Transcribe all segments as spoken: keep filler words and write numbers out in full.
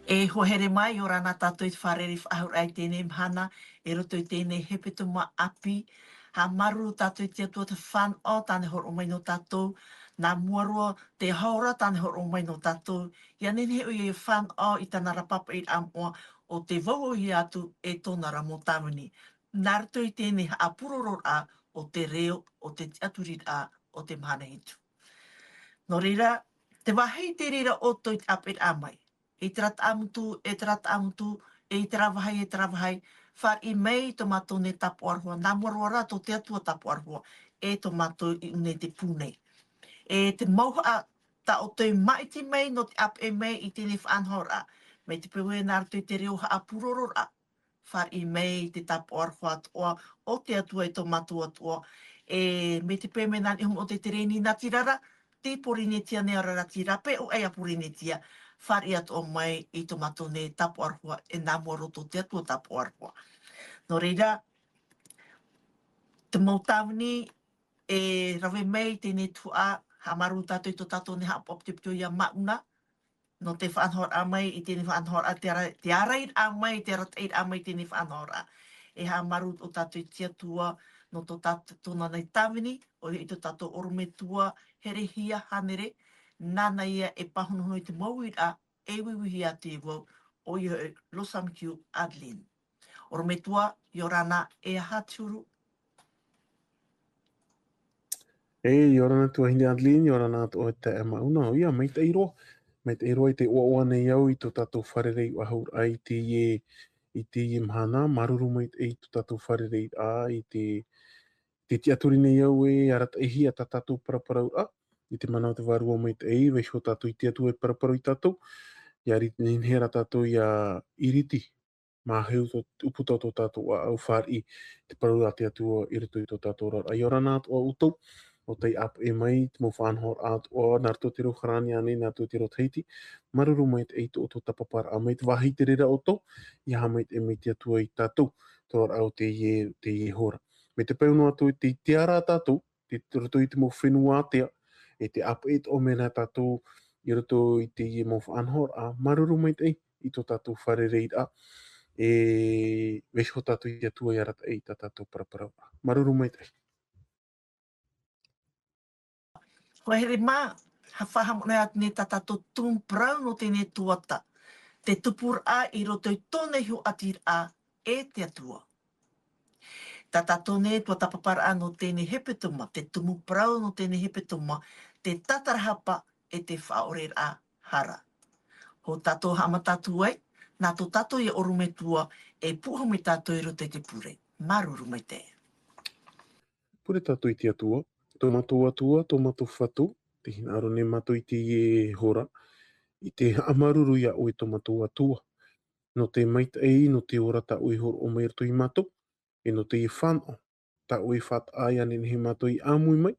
E hoa here mā, ʻia ora na tātou i te fārerei faʻahou raʻa i teie mahana, i roto i teie hepetoma ʻāpī. Haʻamāuruuru tātou i te Atua te fānaʻo, tāna e hōroʻa mai nō tātou, nā mua roa te hora tāna e hōroʻa mai nō tātou, ʻia nehenehe ʻoia e fānaʻo i tāna ra pāpaʻiraʻa moʻa, ʻo tē vauhia atu e tōna ra mau tāvini. Nā roto i teie haʻapurororaʻa o te reo, o te tiʻaturiraʻa, o te mahana hitu. Nō reira, tē vāhi te reira ʻoutou i te ʻāpeʻeraʻa mai. I terā taʻamotu, e terā taʻamotu, e i terā vāhi, e terā vāhi, fāriʻi mai i tō mātou nei tāpaʻo aroha, nā mua roa rā tō te Atua tāpaʻo aroha, e tō mātou i ʻō nei i te pū nei. E te mauhaʻa, tā ʻoutou e māʻiti mai nō te ʻāpeʻe mai i teie faʻanahoraʻa, mai te peu ē nā roto i te reo haʻapurororaʻa, fāriʻi mai i te tāpaʻo aroha atoʻa o te Atua i tō mātou atoʻa. E, mai te peu ē nā niʻa iho mai ʻoutou i te rēni natirara, tei Pōrīnetia nei ʻaore rā tei rāpae ʻoaʻe a Pōrīnetia, fāriʻi atoʻa mai i tō mātou nei tāpaʻo aroha, e nā mua roa tō te Atua tāpaʻo aroha. Nō reira, te mau tāvini e rave mai i teie tuhaʻa, haʻamāuruuru tātou i tō tātou nei haʻapaʻo pitopito ia Mauna, nō te faʻanahoraʻa mai i teie faʻanahoraʻa, te ara-, te ārairaʻa mai, te arataʻiraʻa mai i teie faʻanahoraʻa. E haʻamāuruuru tātou i te Atua, nō tō tātou, tōna nei tāvini, ʻoia hoʻi tō tātou ʻorometua, Herehia Hānere, nāna ïa e pāhonohono i te mau uiraʻa, e uiuihia atu e vau, ʻoia hoʻi Losamikiu Adeline. ʻOrometua, ʻia ora na, e aha te huru? E, ʻia ora na tuahine Adeline, ʻia ora na atoʻa e taeaʻe Mauna, ʻoia, maitaʻi roa. Maitaʻi roa i te ʻoaʻoa nei au i tō tātou fārereiraʻa i teie, i teie mahana, māuruuru maitaʻi i tō tātou fārereiraʻa, i te, te tiʻaturi nei au e arataʻihia tā tātou paraparauraʻa, i te mana o te Vārua Maitaʻi, vaiiho tātou i te Atua e paraparau ia tātou, ʻia ri-, nehenehe rā tātou ʻia iriti, māheu tō, ʻūputa tō tātou ʻāʻau fāriʻi, te parau a te Atua i roto i tō tātou oraraʻa. ʻIa ora na atoʻa ʻoutou, ʻo tei ʻāpeʻe mai, te mau faʻanahoraʻa atoʻa, nā roto i te reo farāni ānei, nā roto i te reo Tahiti, māuruuru maitaʻi i tō ʻoutou tapaparaʻa mai, tē vāhi te reira ʻoutou, ʻia haʻamaitaʻi mai te Atua ia tātou, tō rāʻau teie, teie hora. Mai te peu noa atu i te, te tiʻa ra tātou, te, te roto i te mau fenua ātea, e tē ʻāpeʻe atoʻa mai na tātou i roto i teie mau faʻanahoraʻa, māuruuru maitaʻi i tō tātou fārereiraʻa, e vaiiho tātou i te Atua ʻia arataʻi i tā tātou paraparauraʻa. Māuruuru maitaʻi. Hoa here mā, haʻafaʻahaʻamanaʻo atu nei tā tātou tumu parau nō teie tuhaʻa. Te tupuraʻa i roto i tōna iho ʻatiraʻa e te Atua. Tā tātou nei tuatāpaparaʻa nō teie hepetoma, te tumu parau nō teie hepetoma, te tātarahapa e te faʻaʻoreraʻa hara. Hou tātou haʻamata atu ai, nā tō tātou ia ʻorometua e pūʻohu mai tātou i roto i te pure. Māuruuru maitaʻi. Pure tātou i te Atua, tō mātou Atua, tō mātou Fatu, tē hinaʻaro nei mātou i teie hora, i te haʻamāuruuru iā ʻoe tō mātou Atua. Nō te maitaʻi, nō te ora tā ʻoe i hōroʻa mai i roto iā mātou, e nō teie fānaʻo, tā ʻoe i faʻataʻa ʻia nehenehe mātou e ʻāmui mai,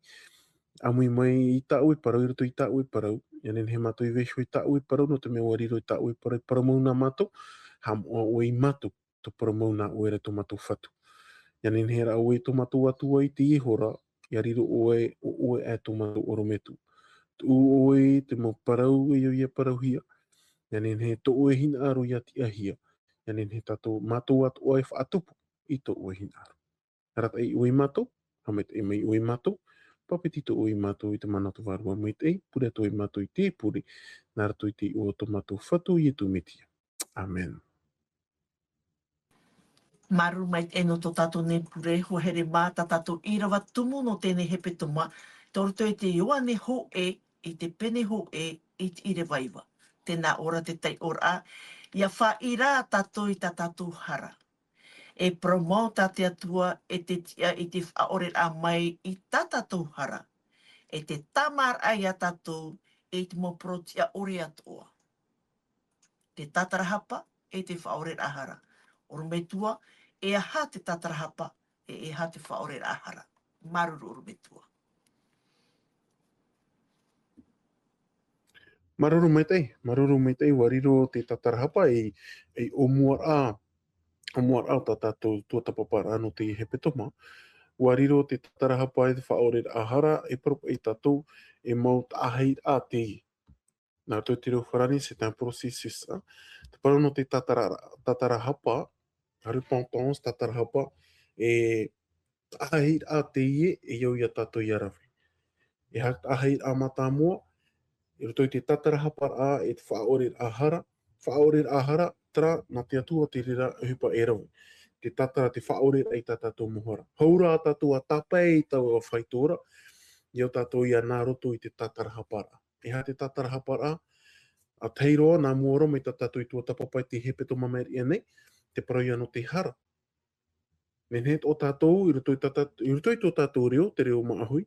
ʻāmui mai i tā ʻoe parau, i roto i tā ʻoe parau, ʻia nehenehe mātou e vaiiho i tā ʻoe parau, nō te mea ʻua riro i tā ʻoe parau, parau mau nā mātou, haʻamoʻa ʻoe iā mātou, tē parau mau na ʻoe ra tō mātou Fatu. ʻIa nehenehe rā ʻoe tō mātou Atua i teie hora, ʻia riro ʻoe, ʻo ʻoe aʻe tō mātou ʻorometua. Tuʻu ʻoe te mau parau e ʻia parauhia, ʻia nehenehe tō ʻoe hinaʻaro ʻia tiʻahia, ʻia nehenehe tātou, mātou atoʻa e faʻatupu i tō ʻoe hinaʻaro. Arataʻi ʻoe iā mātou, haʻamaitaʻi mai ʻoe iā mātou, pāpeti atoʻa ʻoe iā mātou i te mana o te Vārua Maitaʻi, pure atoʻa ʻoe iā mātou i te pure, nā roto i te iʻoa o tō mātou Fatu, Ietu Metia. ʻĀmene. Māuruuru maitaʻi nō tō tātou nei pure, hoa here mā, tā tātou ʻīrava tumu nō teie hepetoma, tei roto i te Ioane hōʻē, i te pene hōʻē, i te ʻīrava iva. Tē nā ʻō ra te taiʻoraʻa, ʻia faʻaʻī rā tātou i tā tātou hara. E parau mau tā te Atua, e te tiʻa i te faʻaʻoreraʻa mai i tā tātou hara. E te tāmāraʻa iā tātou, i te mau parau tiʻa ʻore atoʻa. Te tātarahapa, e te faʻaʻoreraʻa hara. ʻOrometua, e aha te tātarahapa, e, e aha te faʻaʻoreraʻa hara. Māuruuru ʻorometua. Māuruuru maitaʻi, māuruuru maitaʻi, ʻua riro te tātarahapa ei, ei ʻōmuaraʻa, ʻōmuaraʻa tā tātou tuatāpaparaʻa nō teie hepetoma. ʻUa riro te tātarahapa e te faʻaʻoreraʻa hara, e parau paʻi tātou, e mau taʻahiraʻa teie. Nā roto i te reo farāni, c'est un processus, hein. Te parau nō te tātara, tātarahapa, repentance, tātarahapa, e tāʻahiraʻa teie e au ia tātou ia rave. E aha te tāʻahiraʻa mātāmua, i roto i te tātarahaparaʻa, e te faʻaʻoreraʻa hara, faʻaʻoreraʻa hara, terā, nā te Atua te reira ʻohipa e rave. Te tātara, te faʻaʻoreraʻa i tā tātou mau hara. Hou rā tātou ʻa tāpae i taua faito ra, i au tātou ia nā roto i te tātarahaparaʻa. E aha te tātarahaparaʻa? ʻA tahi roa, nā mua roa mai tā tātou i tuatāpapa i te hepetoma maʻiri aʻe nei, te parau ia nō te hara. Nehenehe atoʻa tātou, i roto i tā tā-, i roto i tō tātou reo, te reo māʻohi,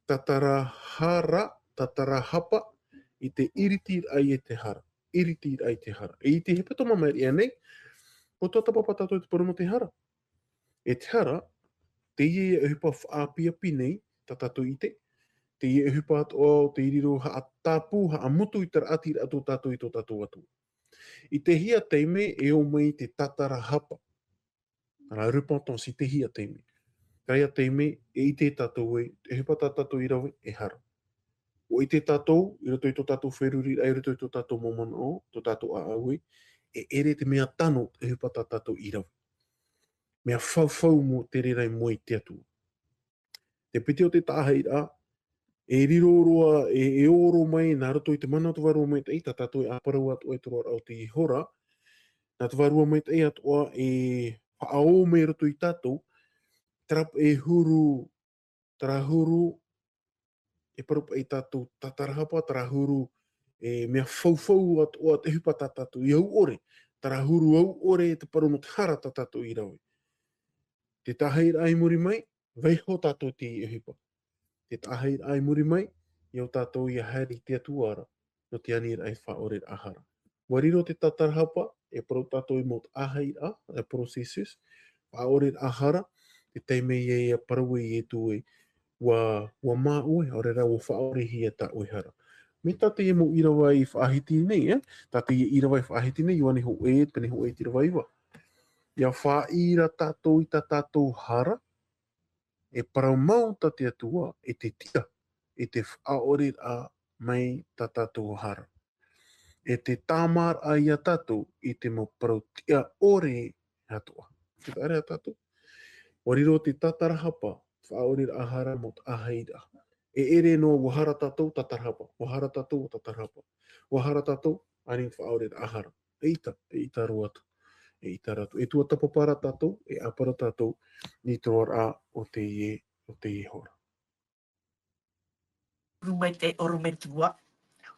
tātarahara, tātarahapa, i te iritiraʻa i te hara. Iritiraʻa i te hara. E i te hepetoma maʻiri aʻe nei, ʻua tuatāpapa tātou i te parau nō te hara. E te hara, teie ia ʻohipa faʻaʻapiʻapi nei, tā tātou i ʻite, teie ʻohipa atoʻa o te riro haʻatāpū, haʻamotu i te raʻatiraʻa tō tātou i tō tātou Atua. I te hia taime e ō mai te tātarahapa. Terā, repentance, i te hia taime. Terā ia taime, e ʻite tātou ē, e ʻohipa tā tātou i rave, e hara. ʻUa ʻite tātou, i roto i tō tātou feruriraʻa, i roto i tō tātou mau manaʻo, tō tātou ʻāʻau ē, e ʻere te mea tano, e ʻohipa tā tātou i rave. Mea faufau mau te reira i mua i te Atua. Te piti o te tāʻahiraʻa, e riro roa, e, e ō roa mai, nā roto i te mana o te Vārua Maitaʻi, tā tātou e ʻāparau atoʻa i te roaraʻa o teie hora, nā te Vārua Maitaʻi atoʻa e faʻaō mai roto ia tātou, terā paʻi huru, terā huru, e parau paʻi tātou tātarahapa, terā huru, e mea faufau atoʻa te ʻohipa tā tātou i au ʻore, terā huru au ʻore, te parau nō te hara tā tātou i rave. Te tāʻahiraʻa i muri mai, vaiiho tātou i te ʻohipa. Te tāʻahiraʻa i muri mai, i au tātou ia haere i te Atua ra, nō te aniraʻa i te faʻaʻoreraʻa hara. ʻUa riro te tātarahapa, e parau tātou i mau tāʻahiraʻa, e processus, faʻaʻoreraʻa hara, te taime ia, ia parau e Ietu ē, ʻua, ʻua mā ʻoe, ʻaore rā ʻua faʻaʻorehia tā ʻoe hara. Mai tā teie mau ʻīrava i faʻahiti nei, ē? Tā teie ʻīrava i faʻahiti nei, Ioane hōʻē, pene hōʻē i te ʻīrava iva. ʻIa faʻaʻī ra tātou i tā tātou hara, e parau mau tā te Atua, e te tiʻa, e te faʻaʻoreraʻa mai tā tātou hara. E te tāmāraʻa ia tātou i te mau parau tiʻa ʻore atoʻa. Te taʻere a tātou. ʻUa riro te tātarahapa, faʻaʻoreraʻa hara mau tāʻahiraʻa. E ʻere noa ʻua hara tātou, tātarahapa. ʻUa hara tātou, ʻua tātarahapa. ʻUa hara tātou, ani faʻaʻoreraʻa hara. E ʻita, e ʻita roa atu. E ʻita roa atu. E tuatāpapa ra tātou, e ʻāparau tātou, i te roaraʻa o teie, o teie hora. Rū mai te ʻorometua.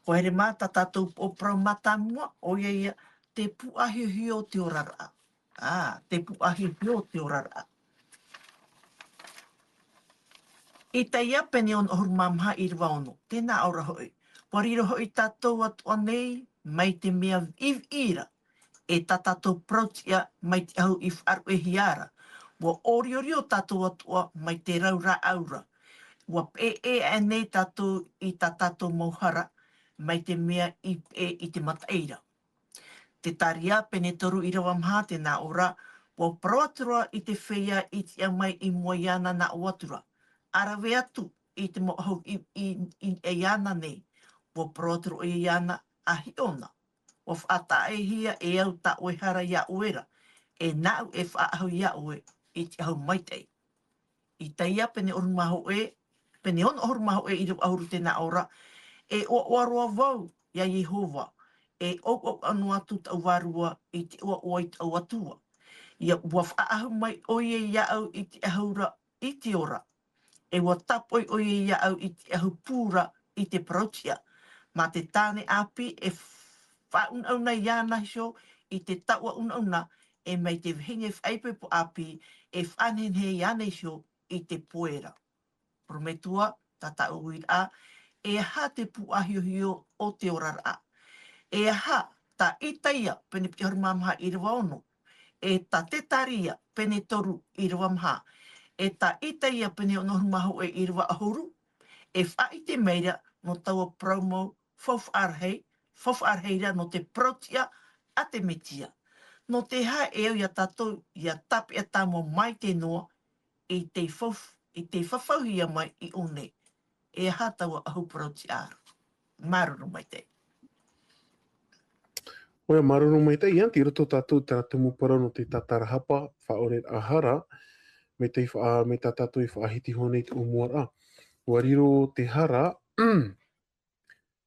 ʻUa haere mā tā tātou pō parau mātāmua, ʻoia ia, te pūʻāhiohio o te oraraʻa. Ā, te pūʻāhiohio o te oraraʻa. Isaia pene ono ʻahuru mā maha ʻīrava ono, tē nā ʻō ra hoʻi. ʻUa riro hoʻi tātou atoʻa nei, mai te mea viʻiviʻi ra, e tā tātou parau tiʻa mai te ʻahu i faʻaruʻehia ra. ʻUa ʻoriorio tātou atoʻa mai te rau rāʻau ra. ʻUa peʻe aʻe nei tātou i tā tātou mau hara, mai te mea i peʻe i te mataʻi ra. Isaia pene toru ʻīrava maha tē nā ʻō ra, ʻua parau atu ra i te feiā i tiʻa mai i mua iāna nā ʻō atu ra. ʻA rave atu i te mau ʻahu i, i, i, iāna nei, ʻua parau atu ra ʻoia iāna, ʻa hiʻo na. ʻUa faʻataʻahia e au tā ʻoe hara iā ʻoe ra, e nāʻu e faʻaʻahu iā ʻoe i te ʻahu maitaʻi. Isaia pene ʻahuru mā hōʻē, pene ono ʻahuru mā hōʻē ʻīrava ʻahuru tē nā ʻō ra, e ʻoaʻoa roa vau iā Iehova, e ʻauʻauʻa noa atu taʻu vārua i te ʻoaʻoa i taʻu Atua. ʻIa ʻua faʻaʻahu mai ʻoia iāʻu i te ʻahu ra, i te ora. E ʻua tāpoʻi ʻoia iāʻu i te ʻahu pū ra i te parau tiʻa. Mā te tāne ʻāpī e faʻaunauna iāna iho i te taoʻa unauna, e mai te vahine faʻaipoipo ʻāpī e faʻanehenehe iāna iho i te poe ra. Orometua, tā tāʻu uiraʻa, e aha te pūʻāhiohio o te oraraʻa? E aha, tā Isaia pene piti ʻahuru mā maha ʻīrava ono, e tā Zekaria pene toru ʻīrava maha, e tā Isaia pene ono ʻahuru mā hōʻē ʻīrava ʻahuru, e faʻaʻite mai ra nō taua parau mau faufaʻa rahi, faufaʻa rahi ra nō te parau tiʻa a te Mesia. Nō te aha e au iā tātou ʻia tāpeʻa tāmau maitaʻi noa i te fau-, i te fafauhia mai i ʻō nei. E aha taua ʻahu parau tiʻa ra? Māuruuru maitaʻi. ʻOia, māuruuru maitaʻi, ia, tei roto tātou i terā tumu parau nō te tātarahapa, faʻaʻoreraʻa hara, mai te faʻa-, mai tā tātou i faʻahiti iho nei i te ʻōmuaraʻa. ʻUa riro te hara,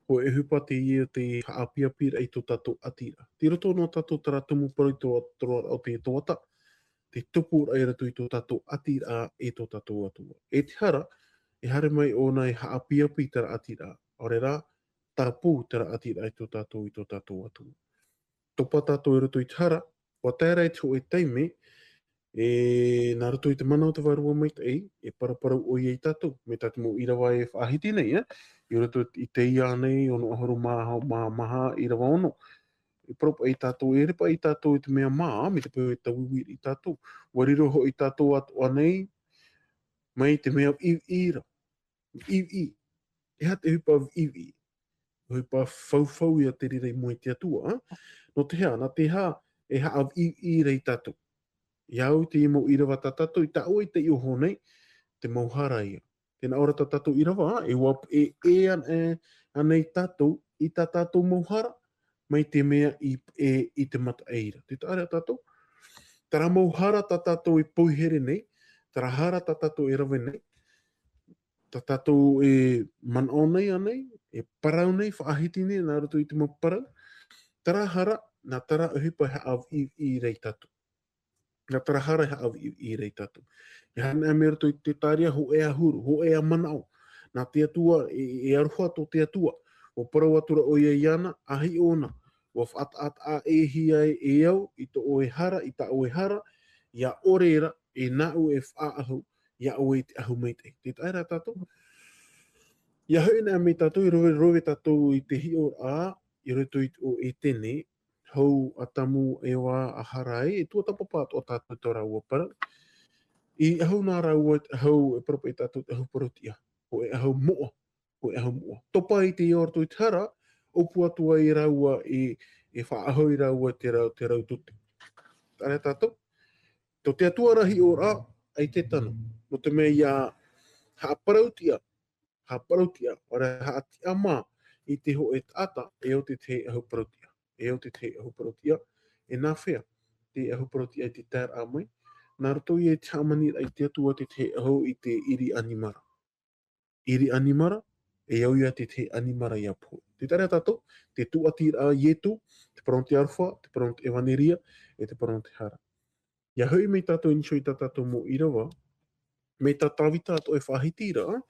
hōʻē ʻohipa teie o te haʻapiapiraʻa i tō tātou ʻātīraʻa. Tei roto noa tātou terā tumu parau i te roaraʻa o te Toata, te tupuraʻa i roto i tō tātou ʻātīraʻa e tō tātou Atua. E te hara, e haere mai ʻōna e haʻapiapi i terā ʻātīraʻa, ʻaore rā, tāpū terā ʻātīraʻa i tō tātou, i tō tātou Atua. Topa tātou i roto i te hara, ʻua tae ra i te hōʻē taime, e, nā roto i te mana o te Vārua Maitaʻi, e paraparau ʻoia ia tātou, mai tā te mau ʻīrava e faʻahiti nei, e, i roto i te Iāna, ono ʻahuru mā, mā, maha, ʻīrava ono. E parau paʻi ia tātou, e ʻere paʻi ia tātou i te mea mā, mai te peu e tauiuiraʻa ia tātou. ʻUa riro hoʻi tātou atoʻa nei, mai te mea viʻiviʻi ra. Viʻiviʻi. E aha te ʻohipa viʻiviʻi? ʻOhipa faufau ia te reira i mua i te Atua, ā? Nō te aha, nā te aha e haʻaviʻiviʻi ra ia tātou? I au i te mau ʻīrava tā tātou, i tāʻu i taiʻo iho nei, te mau hara ia. Tē nā ʻō ra tā tātou ʻīrava, ā, e ʻua, e, e, an-, e, anei tātou, i tā tātou mau hara, mai te mea i, e, i te mataʻi ra. Tē taʻa ra tātou, terā mau hara tā tātou i poihere nei, terā hara tā tātou e rave nei, tā tātou e manaʻo nei ānei, e parau nei, faʻahiti nei, nā roto i te mau parau, terā hara, nā terā ʻohipa e haʻaviʻiviʻi ra ia tātou. Nā terā hara e haʻaviʻiviʻi ra ia tātou. E haere mai roto i te Zekaria hōʻē ʻahuru, hōʻē manaʻo. Nā te Atua, e, e aroha tō te Atua. ʻUa parau atu ra ʻoia iāna, ʻa hiʻo na, ʻua faʻataʻataʻa e hia e, e au, i tō ʻoe hara, i tā ʻoe hara, ʻia ʻore ra, e nāʻu e faʻaʻahu, iā ʻoe i te ʻahu maitaʻi. Tē taʻa ra tātou. ʻIa hoʻi anaʻe mai tātou, i rave, rave tātou i te hiʻoraʻa, i roto i te, ʻo Etene, hau Atamu, Eva, ʻa Harai, e tuatāpapa atoʻa tātou i tō rāua parau. I ʻahu nā rāua, ʻahu, e parau paʻi ia tātou, ʻahu parauʻtiʻa. ʻO e ʻahu moʻa, ʻo e ʻahu moʻa. Topa i te ao o roto i te hara, ʻōpua atu ai rāua e, e faʻaʻahu ai rāua te rau, te rau tute. Tē taʻa ra tātou. Tō te Atua ra hiʻoraʻa, ʻaita e tano. Nō te mea ʻia haʻaparauʻtiʻa, haʻaparauʻtiʻa, ʻaore rā haʻatiʻamā i te hōʻē taʻata, e au te tahi ʻahu parauʻtiʻa. E au te tahi ʻahu parauʻtiʻa, e nāfea te ʻahu parauʻtiʻa i te taeraʻa mai, nā roto ia i te hāmaniraʻa i te Atua te tahi ʻahu i te ʻiri ʻanimara. ʻIri ʻanimara, e au ia te tahi ʻanimara ʻia pohe. Tē taʻa ra tātou, te tūʻatiraʻa a Ietu, te parau nō te aroha, te parau nō te ʻevaneria, e te parau nō te hara. ʻIa hoʻi mai tātou i niʻa i tā tātou mau ʻīrava, mai tā Tāvita atoʻa e faʻahiti ra,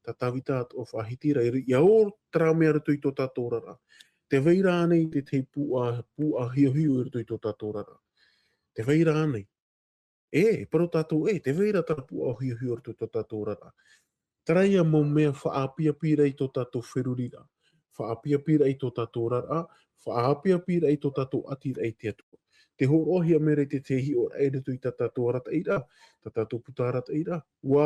tā Tāvita atoʻa e faʻahiti ra, i, ʻia ō terā mea roto i tō tātou oraraʻa. Tē vai ra ānei te tahi pūʻa, pūʻa hiʻohiʻo i roto i tō tātou oraraʻa. Tē vai ra ānei. E, e parau tātou, e, tē vai ra terā pūʻa hiʻohiʻo i roto i tō tātou oraraʻa. Terā ia mau mea faʻaʻapiʻapi ra i tō tātou feruriraʻa. Faʻaʻapiʻapi ra i tō tātou oraraʻa, faʻaʻapiʻapi ra i tō tātou ʻātīraʻa i te Atua. Tē hōroʻahia mai ra te tahi hiʻoraʻa i roto i tā tātou arataʻiraʻa, tā tātou puta arataʻiraʻa. ʻUa,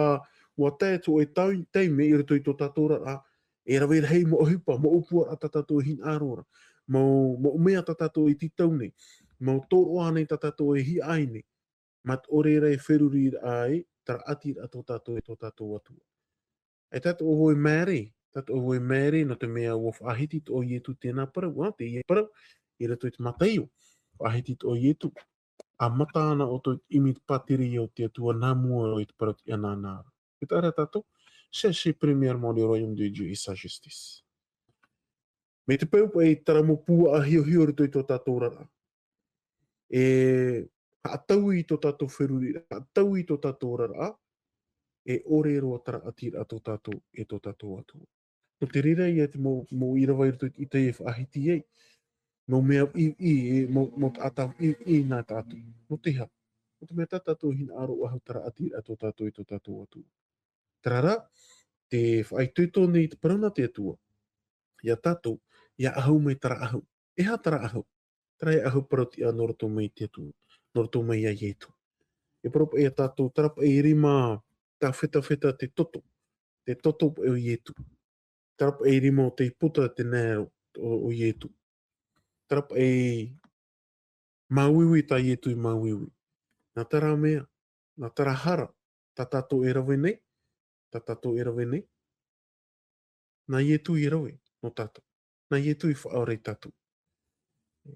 ʻua tae atu e tau, taime i roto i tō tātou oraraʻa, e rave rahi mau ʻohipa, mau ʻōpuaraʻa tā tātou e hinaʻaro ra. Mau, mau mea tā tātou e tītau nei. Mau tōroʻa nei tā tātou e hiaʻai nei. Mā te ʻore ra e feruriraʻa ai, terā ʻātīraʻa tō tātou e tō tātou Atua. E tātou e maere, tātou e maere, nō te mea ʻua faʻahiti atoʻa Ietu tēnā parau, ā, teie parau, i roto i te Mataio, faʻahiti atoʻa Ietu. ʻA mata ana ʻoutou i te ʻimi i te pātireia o te Atua nā mua i te parauʻtiʻa nāna ra. Tē taʻa ra tātou, cherchez premièrement le royaume de Dieu et sa justice. Mai te peu paʻi terā mau pūʻa hiʻohiʻo i roto i tō tātou oraraʻa. E haʻataui i tō tātou feruriraʻa, haʻataui i tō tātou oraraʻa, e ʻore roa terā ʻātīraʻa tō tātou, e tō tātou Atua. Nō te reira ia te mau, mau ʻīrava i roto i te Itaia e faʻahiti ai. Mau mea viʻiviʻi, e mau, mau taʻata viʻiviʻi nā tātou. Nō te aha? Nō te mea tā tātou e hinaʻaro ʻahu terā ʻātīraʻa tō tātou, e tō tātou Atua. Terā rā, tē faʻaitoito nei te parau nā te Atua. Ia tātou, ʻia ʻahu mai terā ʻahu. E aha terā ʻahu? Terā ia ʻahu parauʻtiʻa nō roto mai te Atua, nō roto mai iā Ietu. E parau paʻi ia tātou, terā paʻi rima tāfetafeta te toto, te toto paʻi o Ietu. Terā paʻi rima o te puta te nero o, o Ietu. Terā paʻi māuiui tā Ietu i māuiui. Nā terā mea, nā terā hara, tā tātou e rave nei, tā tātou e rave nei. Nā Ietu i rave nō tātou. Nā Ietu i faʻaora ia tātou.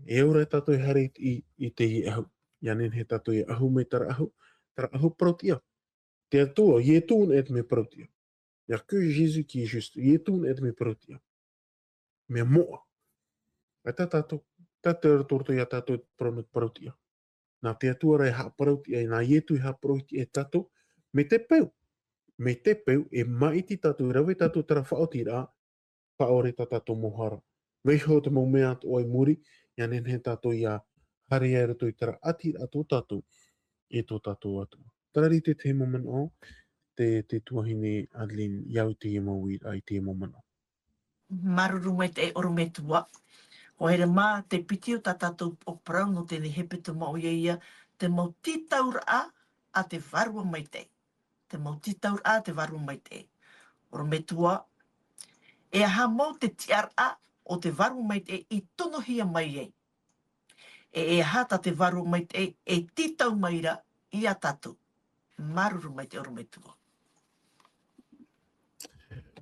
E ora tātou e haere i, i teie ʻahu. ʻIa nehenehe tātou e ʻahu mai terā ʻahu, terā ʻahu parauʻtiʻa. Te Atua, Ietu noa te mea parauʻtiʻa. Il y a que Jésus qui est juste. Ietu noa te mea parauʻtiʻa. Mea moʻa. ʻAita tātou, tātou e roto, roto ia tātou te parau-, parauʻtiʻa. Nā te Atua rā e haʻaparauʻtiʻa, nā Ietu e haʻaparauʻtiʻa ia tātou, mai te peu. Mai te peu, e maʻiti tātou, e rave tātou terā faʻaotiraʻa, faʻaʻore tā tātou mau hara. Vaiiho te mau mea atoʻa i muri, ʻia nehenehe tātou ʻia haere ai i roto i terā ʻatiraʻa tō tātou, e tō tātou Atua. Terā rā te tahi mau manaʻo, te, te tuahine Adeline, ʻia au i teie mau uiraʻa i teie mau manaʻo. Māuruuru maitaʻi ʻorometua. ʻO here mā te piti o tā tātou ʻōparau nō teie hepetoma ʻoia ia te mau tītauraʻa a te Vārua Maitaʻi. Te mau tītauraʻa a te Vārua Maitaʻi. ʻOrometua, e aha mau te tiʻaraʻa o te Vārua Maitaʻi i tonohia mai ai? E, e aha tā te Vārua Maitaʻi e tītau mai ra ia tātou? Māuruuru maitaʻi ʻorometua.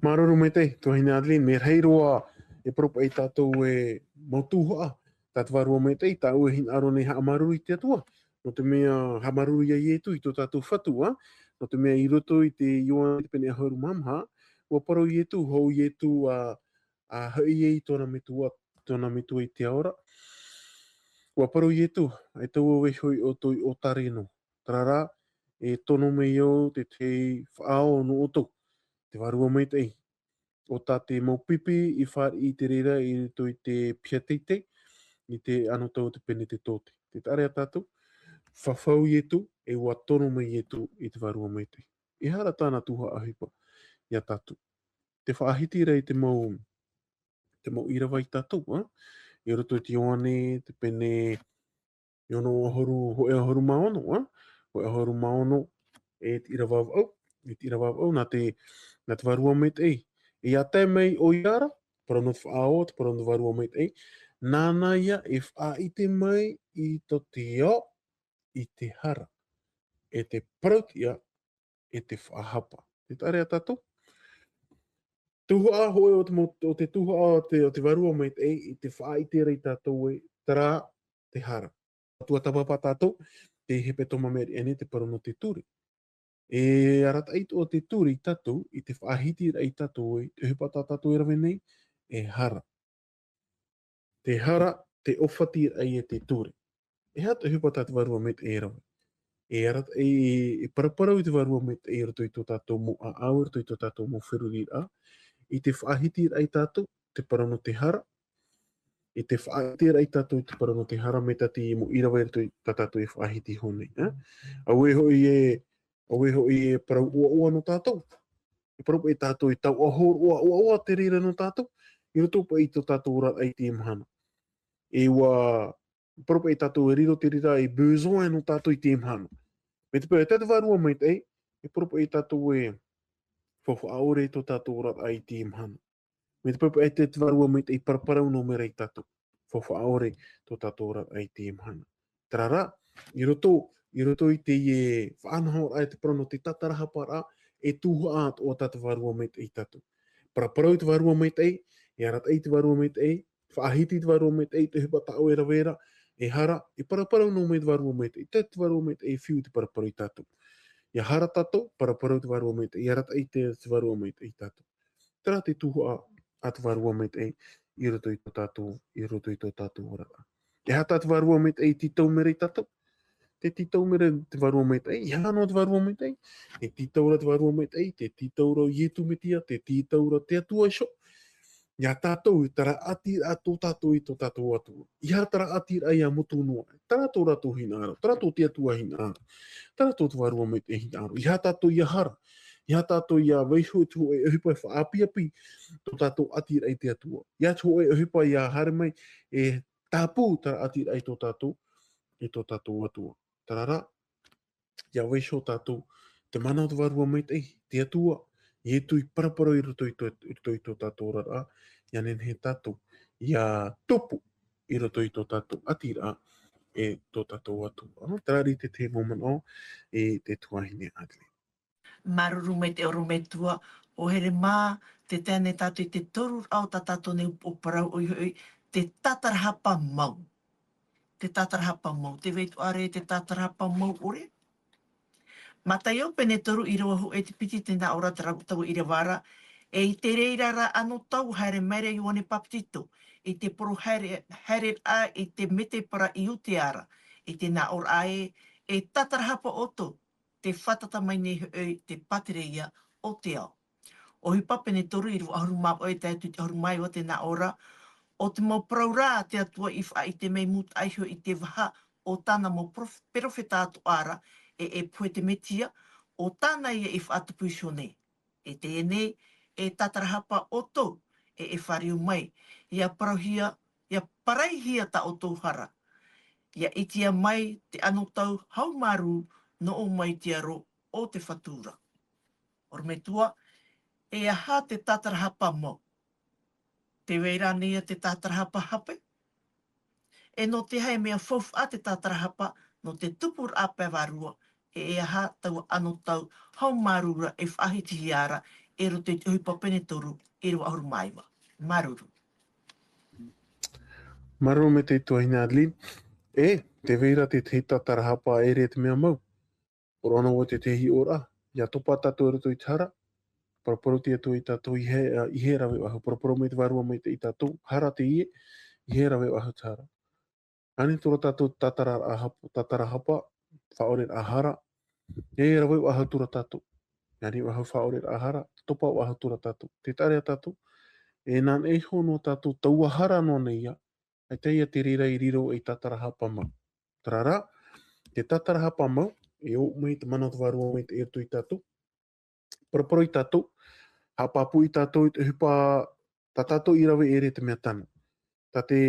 Māuruuru maitaʻi, tuahine Adeline, mea rahi roa e parau paʻi tātou e mau tuhaʻa, tā te Vārua Maitaʻi, tāʻu e hinaʻaro nei haʻamāuruuru i te Atua. Nō te mea haʻamāuruuru ia Ietu i tō tātou Fatu, ā? Nō te mea i roto i te Ioane te pene ʻahuru mā maha, ʻua parau Ietu, hou Ietu a, a hoʻi ai tōna metua, tōna metua i te ao ra. ʻUa parau Ietu, e tau vaiiho ʻoutou i ʻōtare noa. Terā rā, e tono mai au te tahi faʻaao nō ʻoutou, te Vārua Maitaʻi. ʻO tā te mau pipi i fāriʻi i te reira i roto i te piha teitei, i te anotau o te Penetetote. Tē taʻa ra ia tātou, fafau Ietu, e ʻua tono mai Ietu i te Vārua Maitaʻi. E aha rā tāna tuhaʻa ʻohipa ia tātou? Te faʻahiti ra i te mau, te mau ʻīrava ia tātou, ā? I roto i te Ioane, te pene e ono ʻahuru, hōʻē ʻahuru mā ono, ā? Hōʻē ʻahuru mā ono, e te ʻīrava vaʻu, e te ʻīrava vaʻu, nā te, nā te Vārua Maitaʻi. E ʻia tae mai ʻoia ra, parau nō te faʻaao, te parau nō te Vārua Maitaʻi, nāna ïa e faʻaʻite mai i tō te ao, i te hara, e te parauʻtiʻa, e te faʻahapa. Tē taʻa ra ia tātou? Tuhaʻa hōʻē o te mau, o te tuhaʻa o te, o te Vārua Maitaʻi, i te faʻaʻite ra ia tātou ē, terā te hara. Tua tāpapa tātou, te hepetoma mea riʻi nei te parau nō te ture. E arataʻi atoʻa te ture ia tātou, i te faʻahiti ra ia tātou ē, te ʻohipa tā tātou e rave nei, e hara. Te hara, te ʻōfati ra ia te ture. E aha te ʻohipa tā te Vārua Maitaʻi e rave? E arataʻi, e, e paraparau i te Vārua Maitaʻi i roto i tō tātou mau ʻāʻau, i roto i tō tātou mau feruriraʻa, i te faʻahiti ra ia tātou, te parau nō te hara, i te faʻaʻite ra ia tātou i te parau nō te hara, mai tā te mau ʻīrava i roto i tā tātou e faʻahiti iho nei, ā? Auē hoʻi e, auē hoʻi e parau ʻoaʻoa nō tātou. E parau paʻi tātou e tau ʻaho roa ʻoaʻoa te reira nō tātou, i roto paʻi i tō tātou oraraʻa i teie mahana. E ʻua, parau paʻi tātou e riro te reira e besoin nō tātou i teie mahana. Mai te peu, tā te Vārua Maitaʻi, e parau paʻi tātou e faufaʻa ʻore i tō tātou oraraʻa i teie mahana. Mai te peu paʻi tā te Vārua Maitaʻi e paraparau noa mai ra ia tātou. Faufaʻa ʻore tō tātou oraraʻa i teie mahana. Terā rā, i roto, i roto i teie faʻanahoraʻa, e te parau nō te tātarahaparaʻa, e tuhaʻa atoʻa tā te Vārua Maitaʻi ia tātou. Paraparau i te Vārua Maitaʻi, e arataʻi i te Vārua Maitaʻi, faʻahiti i te Vārua Maitaʻi, te ʻohipa tā ʻoe e rave ra, e hara, e paraparau noa mai te Vārua Maitaʻi, tā te Vārua Maitaʻi e fiu i te paraparau ia tātou. ʻIa hara tātou, paraparau i te Vārua Maitaʻi, ʻia arataʻi i te, te Vārua Maitaʻi ia tātou. Terā te tuhaʻa a te Vārua Maitaʻi i roto i tō tātou, i roto i tō tātou oraraʻa. E aha tā te Vārua Maitaʻi e tītau mai ra ia tātou? Tē tītau mai ra te Vārua Maitaʻi, e aha noa te Vārua Maitaʻi? Tē tītau ra te Vārua Maitaʻi, tē tītau ra Ietu Metia, tē tītau ra te Atua iho. Ia tātou, terā ʻatiraʻa tō tātou i tō tātou Atua. E aha terā ʻatiraʻa ia motu noa. Terā tō rātou hinaʻaro, terā tō te Atua hinaʻaro. Terā tō te Vārua Maitaʻi hinaʻaro. E aha tātou ia hara. E aha tātou ia vaiiho i te hōʻē ʻohipa e faʻaapiapi tō tātou ʻatiraʻa i te Atua. E aha te hōʻē ʻohipa ia haere mai e tāpū terā ʻatiraʻa i tō tātou, i tō tātou Atua. Terā rā, ia vaiiho tātou, te mana o te Vārua Maitaʻi, te Atua, Ietu i paraparau i roto i tō, i roto i tō tātou oraraʻa, ʻia nehenehe tātou, ia tupu i roto i tō tātou ʻatiraʻa, e tō tātou Atua. Terā rā te tahi mau manaʻo, e te tuahine Adeline. Māuruuru maitaʻi ʻorometua, ʻo here mā, tē tae nei tātou i te toruraʻa o tā tātou nei ʻōparau ʻoia hoʻi, te tātarahapa mau. te tātarahapa mau, te vai atu ra e te tātarahapa mau ʻore. Mataio pene toru ʻīrava hōʻē te piti, tē nā ʻō ra te rau taua ʻīrava ra, e i te reira rā anotau haere mai ra Ioane Papetito, i te poro haere, haere ra i te mētēpara Iutea ra, i te nā ʻō ra ē, e tātarahapa ʻoutou, tē fātata mai nei hoʻi te pātireia o te ao. ʻOhipa pene toru ʻīrava ʻahuru mā vaʻu e tae atu i te ʻahuru mā iva tē nā ʻō ra, ʻo te mau parau ra a te Atua i faʻaʻite mai mūtaʻa iho i te vaha o tāna mau perof-, perofeta atoʻa ra, e, e pohe te Metia, ʻo tāna ïa i faʻatupu iho nei. E teie nei, e tātarahapa ʻoutou, e, e fāriu mai, ʻia parauhia, ʻia paraihia tā ʻoutou hara. ʻIa ʻitea mai te anotau haumārū nō ʻō mai te aro o te Fatu ra. ʻOrometua, e aha te tātarahapa mau? Tē vai ra ānei ïa te tātarahapa hape? E nō te aha e mea faufaʻa te tātarahapa, nō te tupuraʻa pae vārua, e, e aha taua anotau haumārū ra e faʻahitihia ra, i roto i te ʻOhipa pene toru ʻīrava ʻahuru mā iva. Māuruuru. Māuruuru maitaʻi tuahine Adeline. E, tē vai ra te, te tātarahapa e ʻere te mea mau. ʻOroʻa noa vau te, te hiʻoraʻa, ʻia topa tātou i roto i te hara, paraparau te Atua ia tātou ʻeiaha, ʻeiaha e rave faʻahou, paraparau mai te Vārua Maitaʻi ia tātou, hara teie, ʻeiaha e rave faʻahou te hara. ʻAnei atu ra tātou tātarahapa, tātarahapa, faʻaʻoreraʻa hara, e rave faʻahou atu ra tātou. ʻAnei faʻahou faʻaʻoreraʻa hara, topa faʻahou atu ra tātou. Tē taʻa ra ia tātou, e nānahi iho noa tātou, taua hara noa nei ïa, ʻaita ïa te reira i riro ei tātarahapa mau. Terā rā, te tātarahapa mau, e ʻō mai te mana o te Vārua Maitaʻi i roto ia tātou. Paraparau ia tātou, haʻapāpū ia tātou i te ʻohipa tā tātou i rave e ʻere te mea tano. Tā te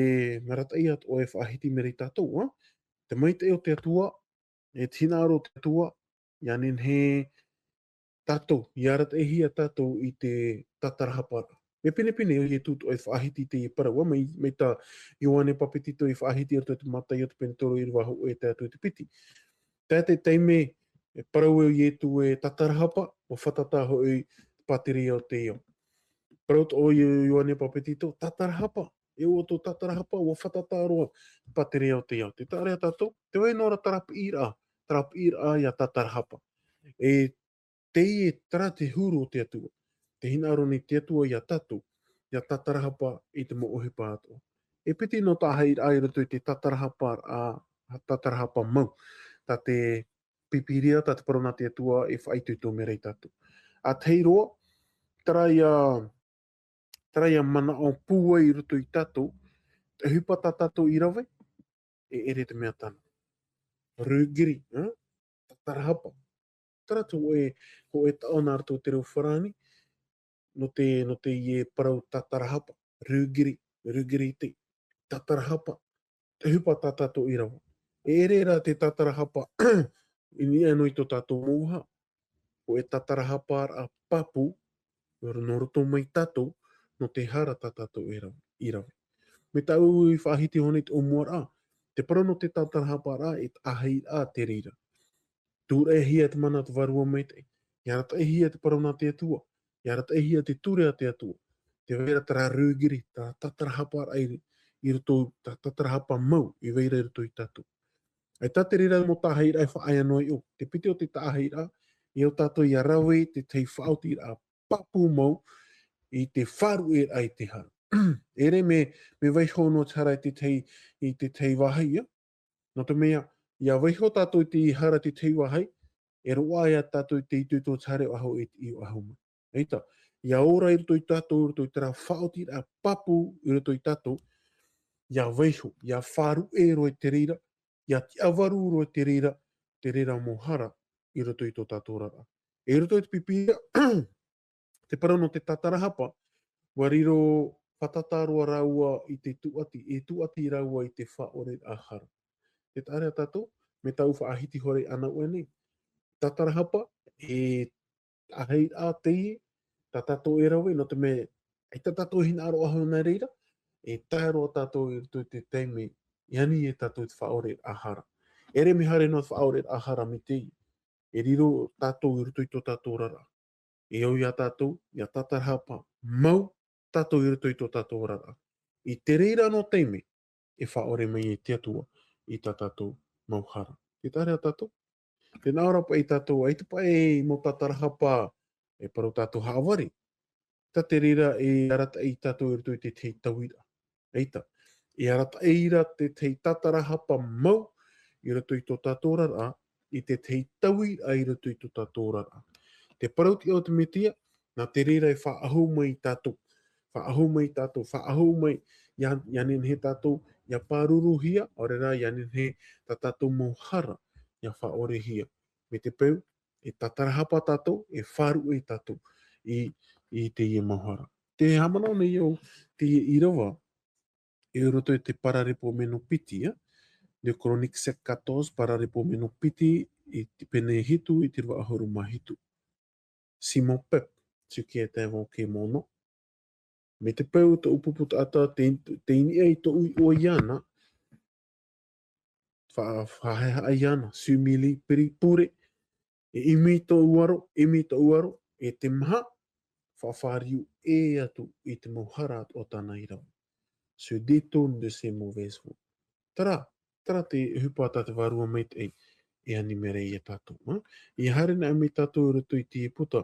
mea arataʻi atoʻa e faʻahiti mai ra ia tātou, ā? Te maitaʻi o te Atua, e te hinaʻaro o te Atua, ʻia nehenehe tātou, ʻia arataʻihia tātou i te tātarahapa ra. Mea pinepine ʻo Ietu atoʻa e faʻahiti i teie parau, ā, mai, mai tā Ioane Papetito i faʻahiti i roto i te Mataio te pene toru ʻīrava hōʻē e tae atu i te piti. Tae te taime e parau ai ʻo Ietu e tātarahapa, ʻua fātata hoʻi te pātireia o te ao. Parau atoʻa ʻo Io-, Ioane Papetito, tātarahapa, e ʻo tō tātarahapa, ʻua fātata roa te pātireia o te ao. Tē taʻa ra ia tātou, tē vai noa ra terā piʻiraʻa, terā piʻiraʻa ʻia tātarahapa. E teie terā te huru o te Atua. Tē hinaʻaro nei te Atua ia tātou, ʻia tātarahapa i te mau ʻohipa atoʻa. E piti noa tāhaʻiraʻa i roto i te tātarahapa, ā, tātarahapa mau. Tā te Pīpīria, tā te parau nā te Atua e faʻaitoito mai ra ia tātou. ʻA tahi roa, terā ïa, terā ïa manaʻo pūai i roto ia tātou, te ʻohipa tā tātou i rave, e ʻere te mea tano. Rūgiri, ā? Tātarahapa. Terā atu hōʻē, hōʻē taʻo nā roto i te reo farāni, nō te, nō teie parau tātarahapa. Rūgiri, rūgiri te, tātarahapa. Te ʻohipa tā tātou i rave. E ʻere rā te tātarahapa i niʻa noa i tō tātou mau vaha. Hōʻē tātarahaparaʻa pāpū, nō roto mai ia tātou, nō te hara tā tātou e rave, i rave. Mai tāʻu i faʻahiti iho nei i te ʻōmuaraʻa, te parau nō te tātarahaparaʻa, e tāhaʻiraʻa te reira. Tūraʻihia te mana o te Vārua Maitaʻi, ʻia arataʻihia te parau nā te Atua, ʻia arataʻihia te ture a te Atua. Tē vai ra terā rūgiri, terā tātarahaparaʻa i, i roto, terā tātarahapa mau, i vai ra i roto ia tātou. ʻAita te reira mau tāhaʻiraʻa e faʻaea noa iho. Te piti o te tāhaʻiraʻa, e ʻo tātou ʻia rave te tahi faʻaotiraʻa pāpū mau i te faʻaruʻeraʻa i te hara. ʻEʻere mea, mea vaiho noa te hara i te tahi, i te tahi vāhi, ā? Nō te mea, ʻia vaiho tātou i te hara i te tahi vāhi, e roaʻa ia tātou i te itoito o te hara e faʻahou i te ʻī faʻahou mai. ʻAita, ʻia ora i roto ia tātou, i roto i terā faʻaotiraʻa pāpū i roto ia tātou, ʻia vaiho, ʻia faʻaruʻe roa i te reira, ʻia tiʻavarū roa i te reira, te reira mau hara i roto i tō tātou oraraʻa. E i roto i te Pīpīria, te parau nō te tātarahapa, ʻua riro fātata roa rāua i te tūʻati, e tūʻati rāua i te faʻaʻoreraʻa hara. Tē taʻa ra ia tātou, mai tāʻu faʻahiti hoʻi anaʻe nei. Tātarahapa, e tāhaʻiraʻa teie, tā tātou e rave, nō te mea, ʻaita tātou e hinaʻaro faʻahou nā reira, e tae roa tātou i roto i te taime, i ani ia tātou i te faʻaʻoreraʻa hara. ʻEʻere mea haere noa te faʻaʻoreraʻa hara mai teie, e riro tātou i roto i tō tātou oraraʻa. E au ia tātou, ʻia tātarahapa mau tātou i roto i tō tātou oraraʻa. I te reira noa taime, e faʻaʻore mai e te Atua, i tā tātou mau hara. Te taʻa ʻē tātou, tē nā ʻō ra paʻi tātou, ʻaita paʻi mau tātarahapa e parau tātou haʻavare. Tā te reira e arataʻi tātou i roto i te tahi tauiraʻa. ʻAita, e arataʻi ra te tahi tātarahapa mau i roto i tō tātou oraraʻa, i te tahi tauiraʻa i roto i tō tātou oraraʻa. Te parau tiʻa o te Metia, nā te reira e faʻaʻahu mai tātou. Faʻaʻahu mai tātou, faʻaʻahu mai, ʻia, ʻia nehenehe tātou, ʻia pāruruhia, ʻaore rā, ʻia nehenehe tā tātou mau hara, ʻia faʻaʻorehia. Mai te peu, e tātarahapa tātou, e faʻaruʻe tātou i, i teie mau hara. Te haʻamanaʻo nei au, teie ʻīrava, i roto i te Pararepo meno piti, ʻia. Deux Chroniques sept quatorze, Pararepo meno piti, i te pene hitu, i te ʻīrava ʻahuru mā hitu. Si mon peuple, ce qui est invoqué mon nom. Mai te peu tōʻu pupu taʻata, tē, tē niʻa i tōʻu iʻoa iāna, fa-, faʻahaʻehaʻa iāna, s'humilie, pri-, pure, e ʻimi tōʻu aro, ʻimi tōʻu aro, e te maha, faʻafāriu ʻē atu i te mau hara o tāna i rave. Se détourne de ses mauvaises voies. Terā, terā te ʻohipa tā te Vārua Maitaʻi e ani mai ra ia tātou, ā? ʻIa haere anaʻe mai tātou i roto i te puta,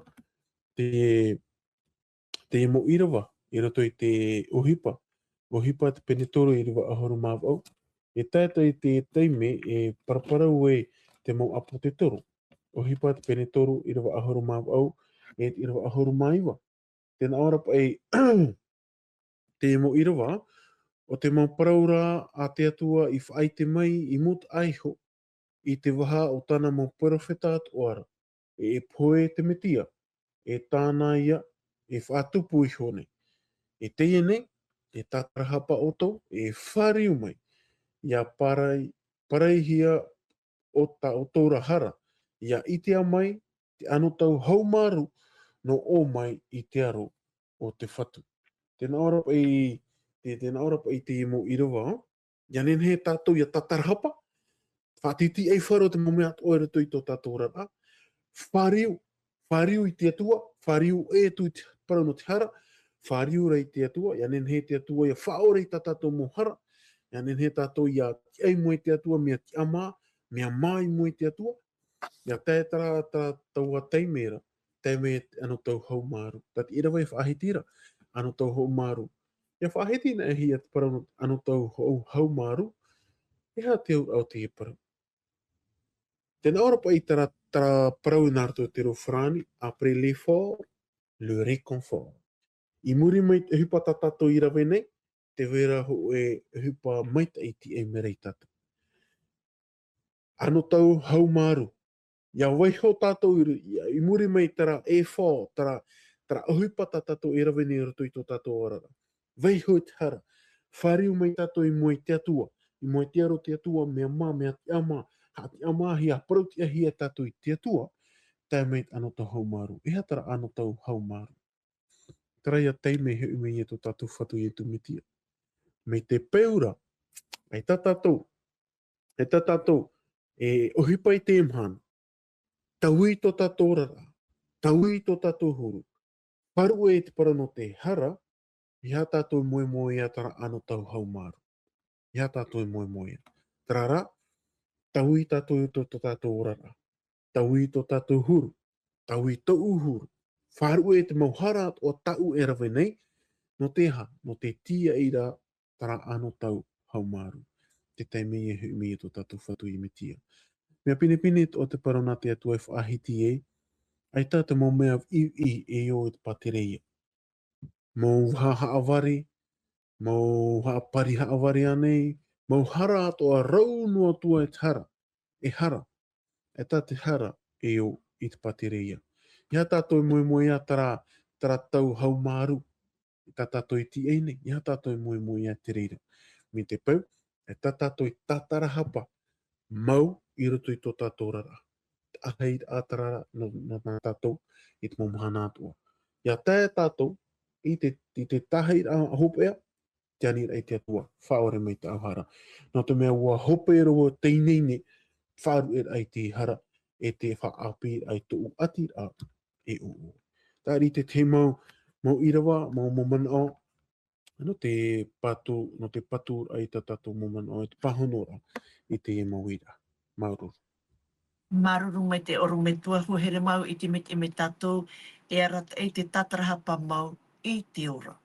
te, te mau ʻīrava, i roto i te ʻohipa, ʻohipa te pene toru ʻīrava ʻahuru mā vaʻu. E tae, tae i te taime e paraparau ai te mau ʻāpōsetolo. ʻOhipa te pene toru ʻīrava ʻahuru mā vaʻu, e te ʻīrava ʻahuru mā iva. Tē nā ʻō ra paʻi, te mau ʻīrava, ʻo te mau parau ra a te Atua i faʻaʻite mai i mūtaʻa iho, i te vaha o tāna mau perofeta atoʻa ra, e, e pohe te Metia, e tāna ïa, e faʻatupu iho nei. E teie nei, e tātarahapa ʻoutou, e fāriu mai, ʻia parai, paraihia ʻo tā ʻoutou ra hara, ʻia ʻitea mai te anotau haumārū nō ʻō mai i te aro o te Fatu. Tē nā ʻō ra paʻi, tē, tē nā ʻō ra paʻi te mau ʻīrava, ʻia nehenehe tātou ʻia tātarahapa, faʻatītīʻaifaro te mau mea atoʻa i roto i tō tātou oraraʻa, fāriu, fāriu i te Atua, fāriu ʻē atu i te parau nō te hara, fāriu ra i te Atua, ʻia nehenehe te Atua ʻia faʻaʻore i tā tātou mau hara, ʻia nehenehe tātou ʻia tiʻa i mua i te Atua, mea tiʻamā, mea mā i mua i te Atua, ʻia tae terā, terā taua taime ra, taime anotau haumārū. Tā te ʻīrava e faʻahiti ra, anotau haumārū. ʻIa faʻahiti anaʻe hia te parau anotau hau-, haumārū, e aha te auraʻa o teie parau? Tē nā ʻō ra paʻi terā, terā parau nā roto i te reo farāni, après l'effort, le réconfort. I muri mai i te ʻohipa tā tātou i rave nei, tē vai ra hōʻē ʻohipa maitaʻi e tiʻa mai ra ia tātou. Anotau haumārū. ʻIa vaiiho tātou i ru-, ʻia, i muri mai terā effort, terā, terā ʻohipa tā tātou e rave nei i roto i tō tātou oraraʻa. Vaiiho i te hara. Fāriu mai tātou i mua i te Atua. I mua i te aro o te Atua, mea mā, mea tiʻamā, haʻatiʻamāhia, haʻaparau-tiʻahia tātou i te Atua, tae mai te anotau haumārū. E aha terā anotau haumārū? Terā ïa taime e hoʻi mai ai tō tātou Fatu Iesu Mesia. Mai te peu ra, ʻaita tātou, ʻaita tātou e ʻohipa i teie mahana, taui tō tātou oraraʻa, taui tō tātou huru, faʻaruʻe i te parau nō te hara, e aha tātou e moemoeā terā anotau haumārū? E aha tātou e moemoeā? Terā rā, taui tātou i tō, tō tātou oraraʻa, taui tō tātou huru, taui tōʻu huru, faʻaruʻe i te mau hara atoʻa tāʻu e rave nei, nō te aha? Nō te tīaʻi ra terā anotau haumārū. Te taime e hoʻi mai ai tō tātou Fatu Iesu Mesia. Mea pinepine atoʻa te parau nā te Atua e faʻahiti ai, ʻaita te mau mea viʻiviʻi e ō i te pātireia. Mau haʻa-, haʻavare, mau haʻapari haʻavare ānei, mau hara atoʻa rau noa atu ā e te hara, e hara, ʻaita te hara e ō i te pātireia. E aha tātou e moemoeā terā, terā tau haumārū, tā tātou e tīaʻi nei, e aha tātou e moemoeā i te reira? Mai te peu, e tā tātou e tātarahapa mau i roto i tō tātou oraraʻa. Te ʻāhairaʻa terā nō, nō, nā tātou i te mau mahana atoʻa. ʻIa tae tātou i te, i te tāhairaʻa hopeʻa, te aniraʻa i te Atua, faʻaʻore mai tāʻu hara. Nō te mea ʻua hope roa teie nei, faʻaruʻeraʻa i te hara, e te faʻaʻāpīraʻa i tōʻu ʻatiraʻa e ʻoʻoʻo. Terā te tahi mau, mau ʻīrava, mau, mau manaʻo, nō te patu, nō te patu ai tā tātou mau manaʻo, e te pāhonoraʻa i teie mau uiraʻa. Māuruuru. Māuruuru maitaʻi ʻorometua, hoa here mau i te mea, e mea tātou e arataʻi te tātarahapa mau i te ora.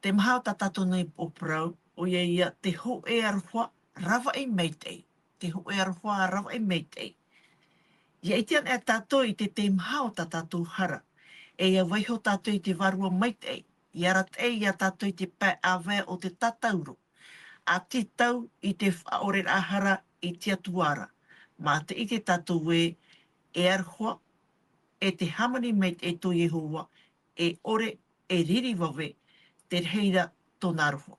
Te maha o tā tātou nei ʻōpuaraʻa, ʻoia ia te hōʻē aroha ravaʻi maitaʻi, te hōʻē aroha ravaʻi maitaʻi. ʻIa ʻite anaʻe tātou i te teimaha o tā tātou hara, e ʻia vaiiho tātou i te vārua maitaʻi, ʻia arataʻi ia tātou i te pae ʻāvae o te tātauro, ʻa tītau i te faʻaʻoreraʻa hara i te Atua ra, mā te ʻite tātou ē, e aroha, e te hāmani maitaʻi tō Iehova, e ʻore, e riri vave, te rahi ra tōna aroha.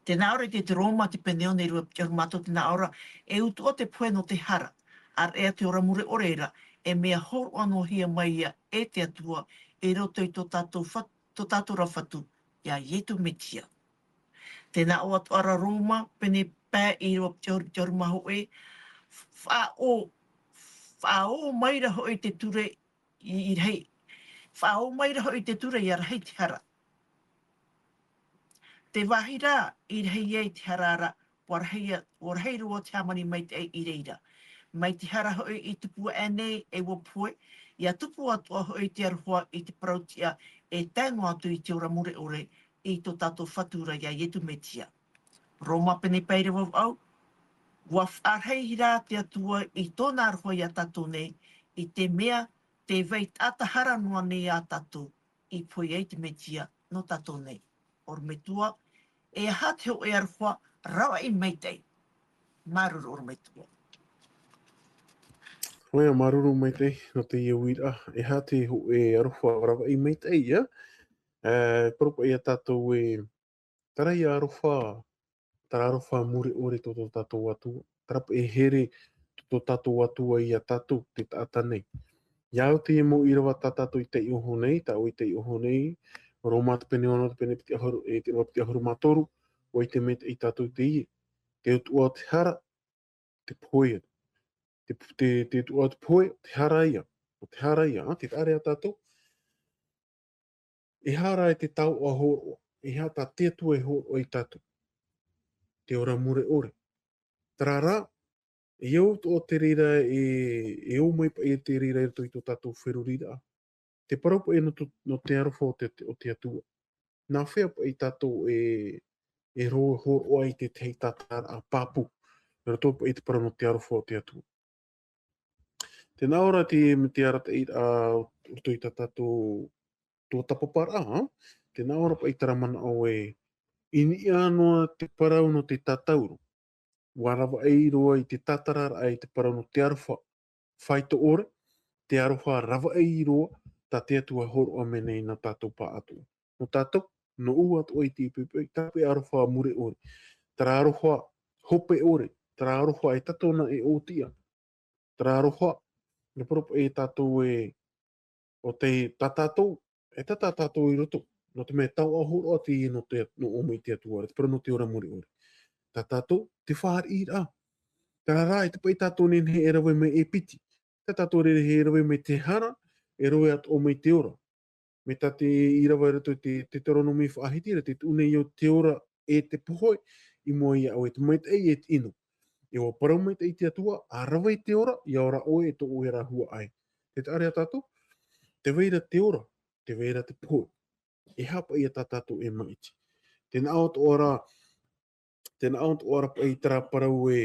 Tē nā ʻō ra i te Roma te pene ono e rua piti ʻahuru mā toru, tē nā ʻō ra, e utuʻa te pohe nō te hara, ʻāreʻa te ora mure ʻore ra, e mea hōroʻa noa hia mai ia e te Atua, i roto i tō tātou fat-, tō tātou ra Fatu, ia Ietu Metia. Tē nā ʻō atoʻa ra Roma, pene pae e rua piti ʻahuru, piti ʻahuru mā hōʻē, faʻaō, faʻaō mai ra hoʻi te ture i, i rahi, faʻaō mai ra hoʻi te ture ʻia rahi te hara. Te vāhi rā i rahi ai te hara ra, ʻua rahi, ʻua rahi roa te hāmani maitaʻi i reira. Mai te hara hoʻi i tupu aʻe nei e ʻua pohe, ʻia tupu atoʻa hoʻi te aroha i te parautiʻa e tae noa atu i te ora mure ʻore i tō tātou Fatu ra ia Ietu Metia. Roma pene pae e rua vaʻu, ʻua faʻarahi rā te Atua i tōna aroha ia tātou nei, i te mea tē vai taʻata hara noa nei ia tātou i pohe ai te Metia nō tātou nei. ʻOrometua, e aha te hōʻē aroha ravaʻi maitaʻi? Māuruuru ʻorometua. ʻOia, māuruuru maitaʻi nō teie uiraʻa. E aha te hōʻē aroha ravaʻi maitaʻi, ʻia? E, parau paʻi ia tātou ē, terā ia aroha, terā aroha mure ʻore tō, tō tātou Atua. Terā paʻi e here tō, tō tātou Atua ia tātou, te taʻata nei. ʻIa au teie mau ʻīrava tā tātou i taiʻo iho nei, tāʻu i taiʻo iho nei, Roma te pene ono, te pene piti ʻahuru, e te rua piti ʻahuru mā toru, ʻua ʻite maitaʻi tātou teie. Te utuʻa o te hara, te pohe. Te, te, te utuʻa o te pohe, te hara ia. ʻO te hara ia, ā, tē taʻa ra ia tātou. E aha rā te taoʻa hōroʻa, e aha tā te Atua e hōroʻa ia tātou? Te ora mure ʻore. Terā rā, e au atoʻa te reira e, e ō mai paʻi te reira i roto i tō tātou feruriraʻa. Te parau paʻi nō tō, nō te aroha o te, o te Atua. Nā hea paʻi tātou e, e ro-, hōroʻa i te tahi tātarahapa pāpū. I roto paʻi i te parau nō te aroha o te Atua. Tē nā ʻō ra te, mea te arataʻiraʻa i roto i tā tātou tuatāpaparaʻa, tē nā ʻō ra paʻi terā manaʻo ē, i niʻa noa te parau nō te tātauro, ʻua ravaʻi roa i te tātararaʻa i te parau nō te aroha faito ʻore, te aroha ravaʻi roa tā te Atua e hōroʻa mai nei nā tātou pāʻatoʻa. Nō tātou, nōʻu atoʻa i te ʻohipa, terā paʻi aroha mure ʻore, terā aroha hope ʻore, terā aroha e tato na e ʻōtiʻa, terā aroha, nō parau paʻi ia tātou ē, ʻo te tā tātou, e tā, tā tātou i roto, nō te mea taoʻa hōroʻa teie nō te, nō ʻō mai te Atua ra, te parau nō te ora mure ʻore. Tā tātou, te fāriʻiraʻa. Terā rā, ʻaita paʻi tātou e nehenehe e rave mai e piti. Tā tātou e nehenehe e rave mai te hara, e rave atoʻa mai te ora. Mai tā te ʻīrava i roto i te, te Teuteronome faʻahiti ra, tē tuʻu nei ʻo te ora e te pohe, i mua iā ʻoe te maitaʻi e te ʻino. E ʻua parau maitaʻi te Atua, ʻa rave i te ora, ʻia ora ʻoe e tō ʻoe ra huaʻai. Tē taʻa ra ia tātou, tē vai ra te ora, tē vai ra te pohe. E aha paʻi ia tā tātou e maʻiti? Tē nā ʻō atoʻa ra, tē nā ʻō atoʻa ra paʻi terā parau ē,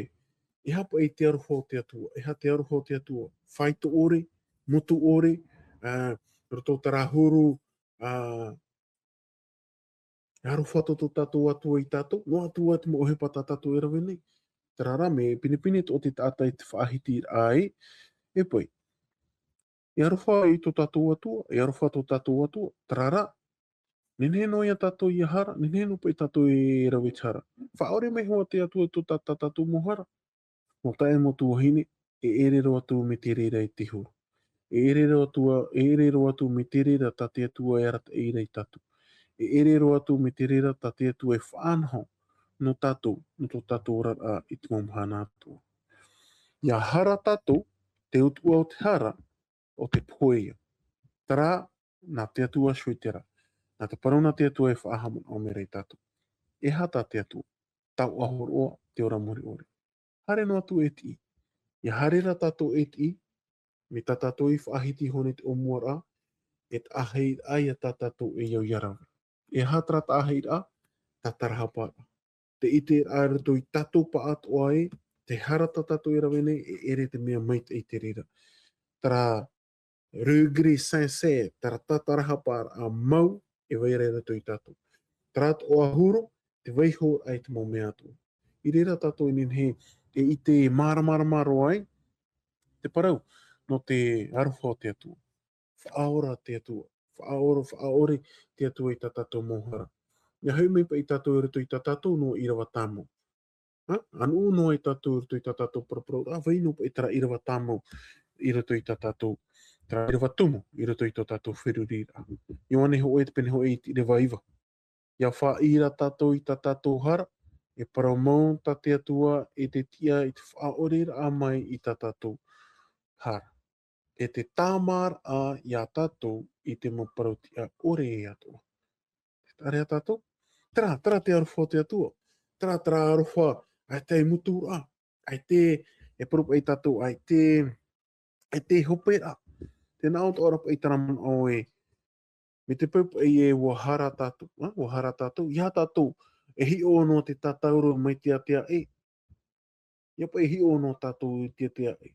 e aha paʻi te aroha o te Atua, e aha te aroha o te Atua, faito ʻore, motu ʻore, ā, roto terā huru, ā, aroha tō, tō tātou Atua ia tātou, noa atu ā te mau ʻohipa tā tātou e rave nei. Terā rā, mea pinepine atoʻa te taʻata i te faʻahitiraʻa ē, e paʻi. E aroha i tō tātou Atua, e aroha tō tātou Atua, terā rā, nehenehe noa ia tātou ʻia hara, nehenehe noa paʻi tātou e rave i te hara. Faʻaʻore mai hoʻi te Atua i tō tā, tā tātou mau hara. Nō taeaʻe, mau tuahine, e ʻere roa atu mai te reira i te huru. E ʻere roa atu, e ʻere roa atu mai te reira tā te Atua e arataʻi ra ia tātou. E ʻere roa atu mai te reira tā te Atua e faʻanaho nō tātou, nō tō tātou oraraʻa i te mau mahana atoʻa. ʻIa hara tātou, te utuʻa o te hara, ʻo te pohe ia. Terā, nā te Atua hoʻi terā. Nā te parau nā te Atua e faʻahaʻamanaʻo mai ra ia tātou. E aha tā te Atua? Taoʻa hōroʻa, te ora mure ʻore. Haere noa atu e tiʻi. ʻIa haere ra tātou e tiʻi, mai tā tātou i faʻahiti iho nei te ʻōmuaraʻa, e taʻahiraʻa ia tā tātou e au ʻia rave. E aha terā taʻahiraʻa? Tā tarahaparaʻa. Te ʻiteraʻa i roto ia tātou pāʻatoʻa ē, te hara tā tātou e rave nei, e ʻere te mea maitaʻi te reira. Terā regret sincère, terā tātarahaparaʻa mau, e vai ra i roto ia tātou. Terā toʻa huru, te vaihoraʻa i te mau mea atoʻa. I reira tātou e nehenehe e ʻite māramarama roa ai, te parau nō te aroha o te Atua. Faʻaora te Atua. Faʻaora, faʻaʻore te Atua i tā tātou mau hara. ʻIa hoʻi mai paʻi tātou i roto ia tā tātou noa ʻīrava tāmau. Ha? Anuʻu noa ia tātou i roto ia tā tātou paraparau, ʻa vai noa paʻi terā ʻīrava tāmau i roto ia tā tātou, terā ʻīrava tumu i roto ia tō tātou feruriraʻa. Ioane hōʻē, te pene hōʻē, i te ʻīrava iva. ʻIa faʻaʻī ra tātou i tā tātou hara, e parau mau tā te Atua e te tiʻa i te faʻaʻoreraʻa mai i tā tātou hara. E te tāmāraʻa ia tātou i te mau parau tiʻa ʻore atoʻa. Tē ʻite ra tātou? Terā, terā te aroha o te Atua. Terā, terā aroha, ʻaita e muturaʻa, ʻaita e, e parau paʻi tātou, ʻaita e, ʻaita e hoperaʻa. Tē nā ʻō atoʻa ra paʻi terā manaʻo ē, mai te peu paʻi ē ʻua hara tātou, ā, ʻua hara tātou, ʻeiaha tātou e hiʻo noa te tātauro mai te ātea ē. ʻIa paʻi hiʻo noa tātou i te ātea ē.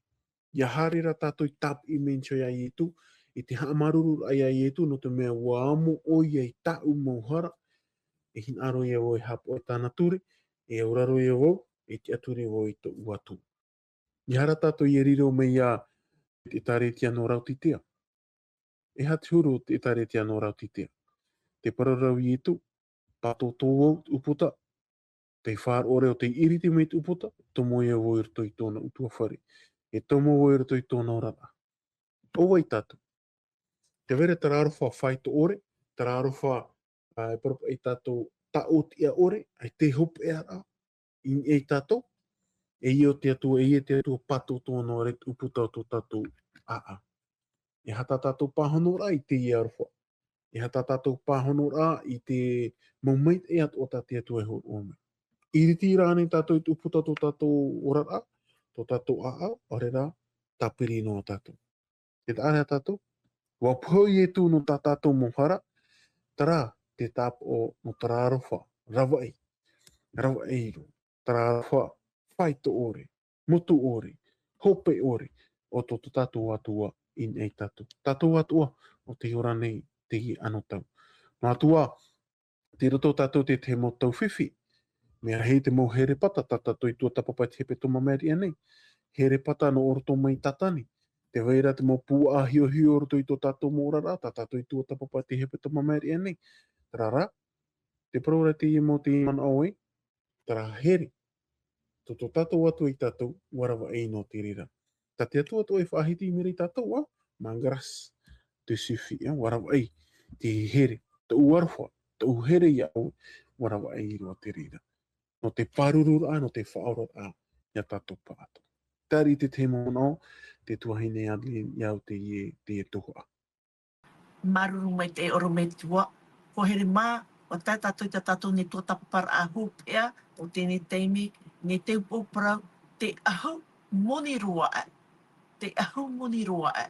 ʻIa haere ra tātou i tāpiʻi mai iho ia Ietu, i te haʻamāuruururaʻa ia Ietu, nō te mea ʻua amo ʻoia i tāʻu mau hara, e hinaʻaro ia vau e haʻapaʻo i tāna ture, e auraro ia vau, e tiʻaturi vau i tōʻu Atua. ʻIa haere tātou ʻia riro mai ia te ʻĒtārētia nō Raotitea. E aha te huru o te ʻĒtārētia nō Raotitea? Tē parau ra Ietu, pātōtō vau te ʻūputa, tei faʻaroʻo ra ʻo tei ʻiriti mai te ʻūputa, tomo ia vau i roto i tōna ʻutuāfare. E tomo vau i roto i tōna oraraʻa. ʻO vai tātou? Tē vai ra terā aroha faito ʻore, terā aroha, ā, e parau paʻi tātou tāʻotiʻa ʻore, ʻaita e hopeʻa ra, i niʻa ia tātou, e ʻeiaha te Atua, e ʻeiaha te Atua pātōtō noa ra te ʻūputa o tō tātou ʻāʻau. E aha tā tātou pāhonoraʻa i teie aroha? E aha tā tātou pāhonoraʻa i te mau maitaʻi atoʻa tā te Atua e hōroʻa mai? ʻIriti rā ānei tātou i te ʻūputa o tō tātou oraraʻa, tō tātou ʻāʻau, ʻaore rā, tāpiri noa tātou. Tē ʻite ra tātou, ʻua pohe Ietu nō tā tātou mau hara, terā te tāpaʻo nō terā aroha, ravaʻi, ravaʻi roa, terā aroha, faito ʻore, motu ʻore, hope ʻore, o tō, tō tātou Atua i niʻa ia tātou. Tātou atoʻa, ʻo tei ora nei teie anotau. Nō te mea, tei roto tātou i te tahi mau tau fifi. Mea rahi te mau herepata, tā tātou i tuatāpapa i te hepetoma i maʻiri aʻe nei. Herepata nō roto mai Tātani. Tē vai ra te mau puaʻa hiʻohiʻo i roto i tō tātou mau oraraʻa, tā tātou i tuatāpapa i te hepetoma i maʻiri aʻe nei. Terā rā, tē parau ra teie mau, teie manaʻo ē, terā here. Tō, tō tātou Atua ia tātou, ʻua ravaʻi noa te reira. Tā te Atua atoʻa e faʻahiti mai ra ia tātou, ā, ma grâce te suffit, ā, ʻua ravaʻi te here. Tōʻu aroha, tōʻu here iāʻu, ʻua ravaʻi roa te reira. Nō te pārururaʻa, nō te faʻaoraraʻa ia tātou pāʻatoʻa. Terā te tahi mau manaʻo, te tuahine Adeline, iāʻu teie, teie tuhaʻa. Māuruuru maitaʻi ʻorometua. ʻO here mā, ʻua tae tātou i tā tātou nei tuatāpaparaʻa hopeʻa o teie nei taime, nei te upoʻo parau, te ʻahu moni roa aʻe. Te ʻahu moni roa aʻe.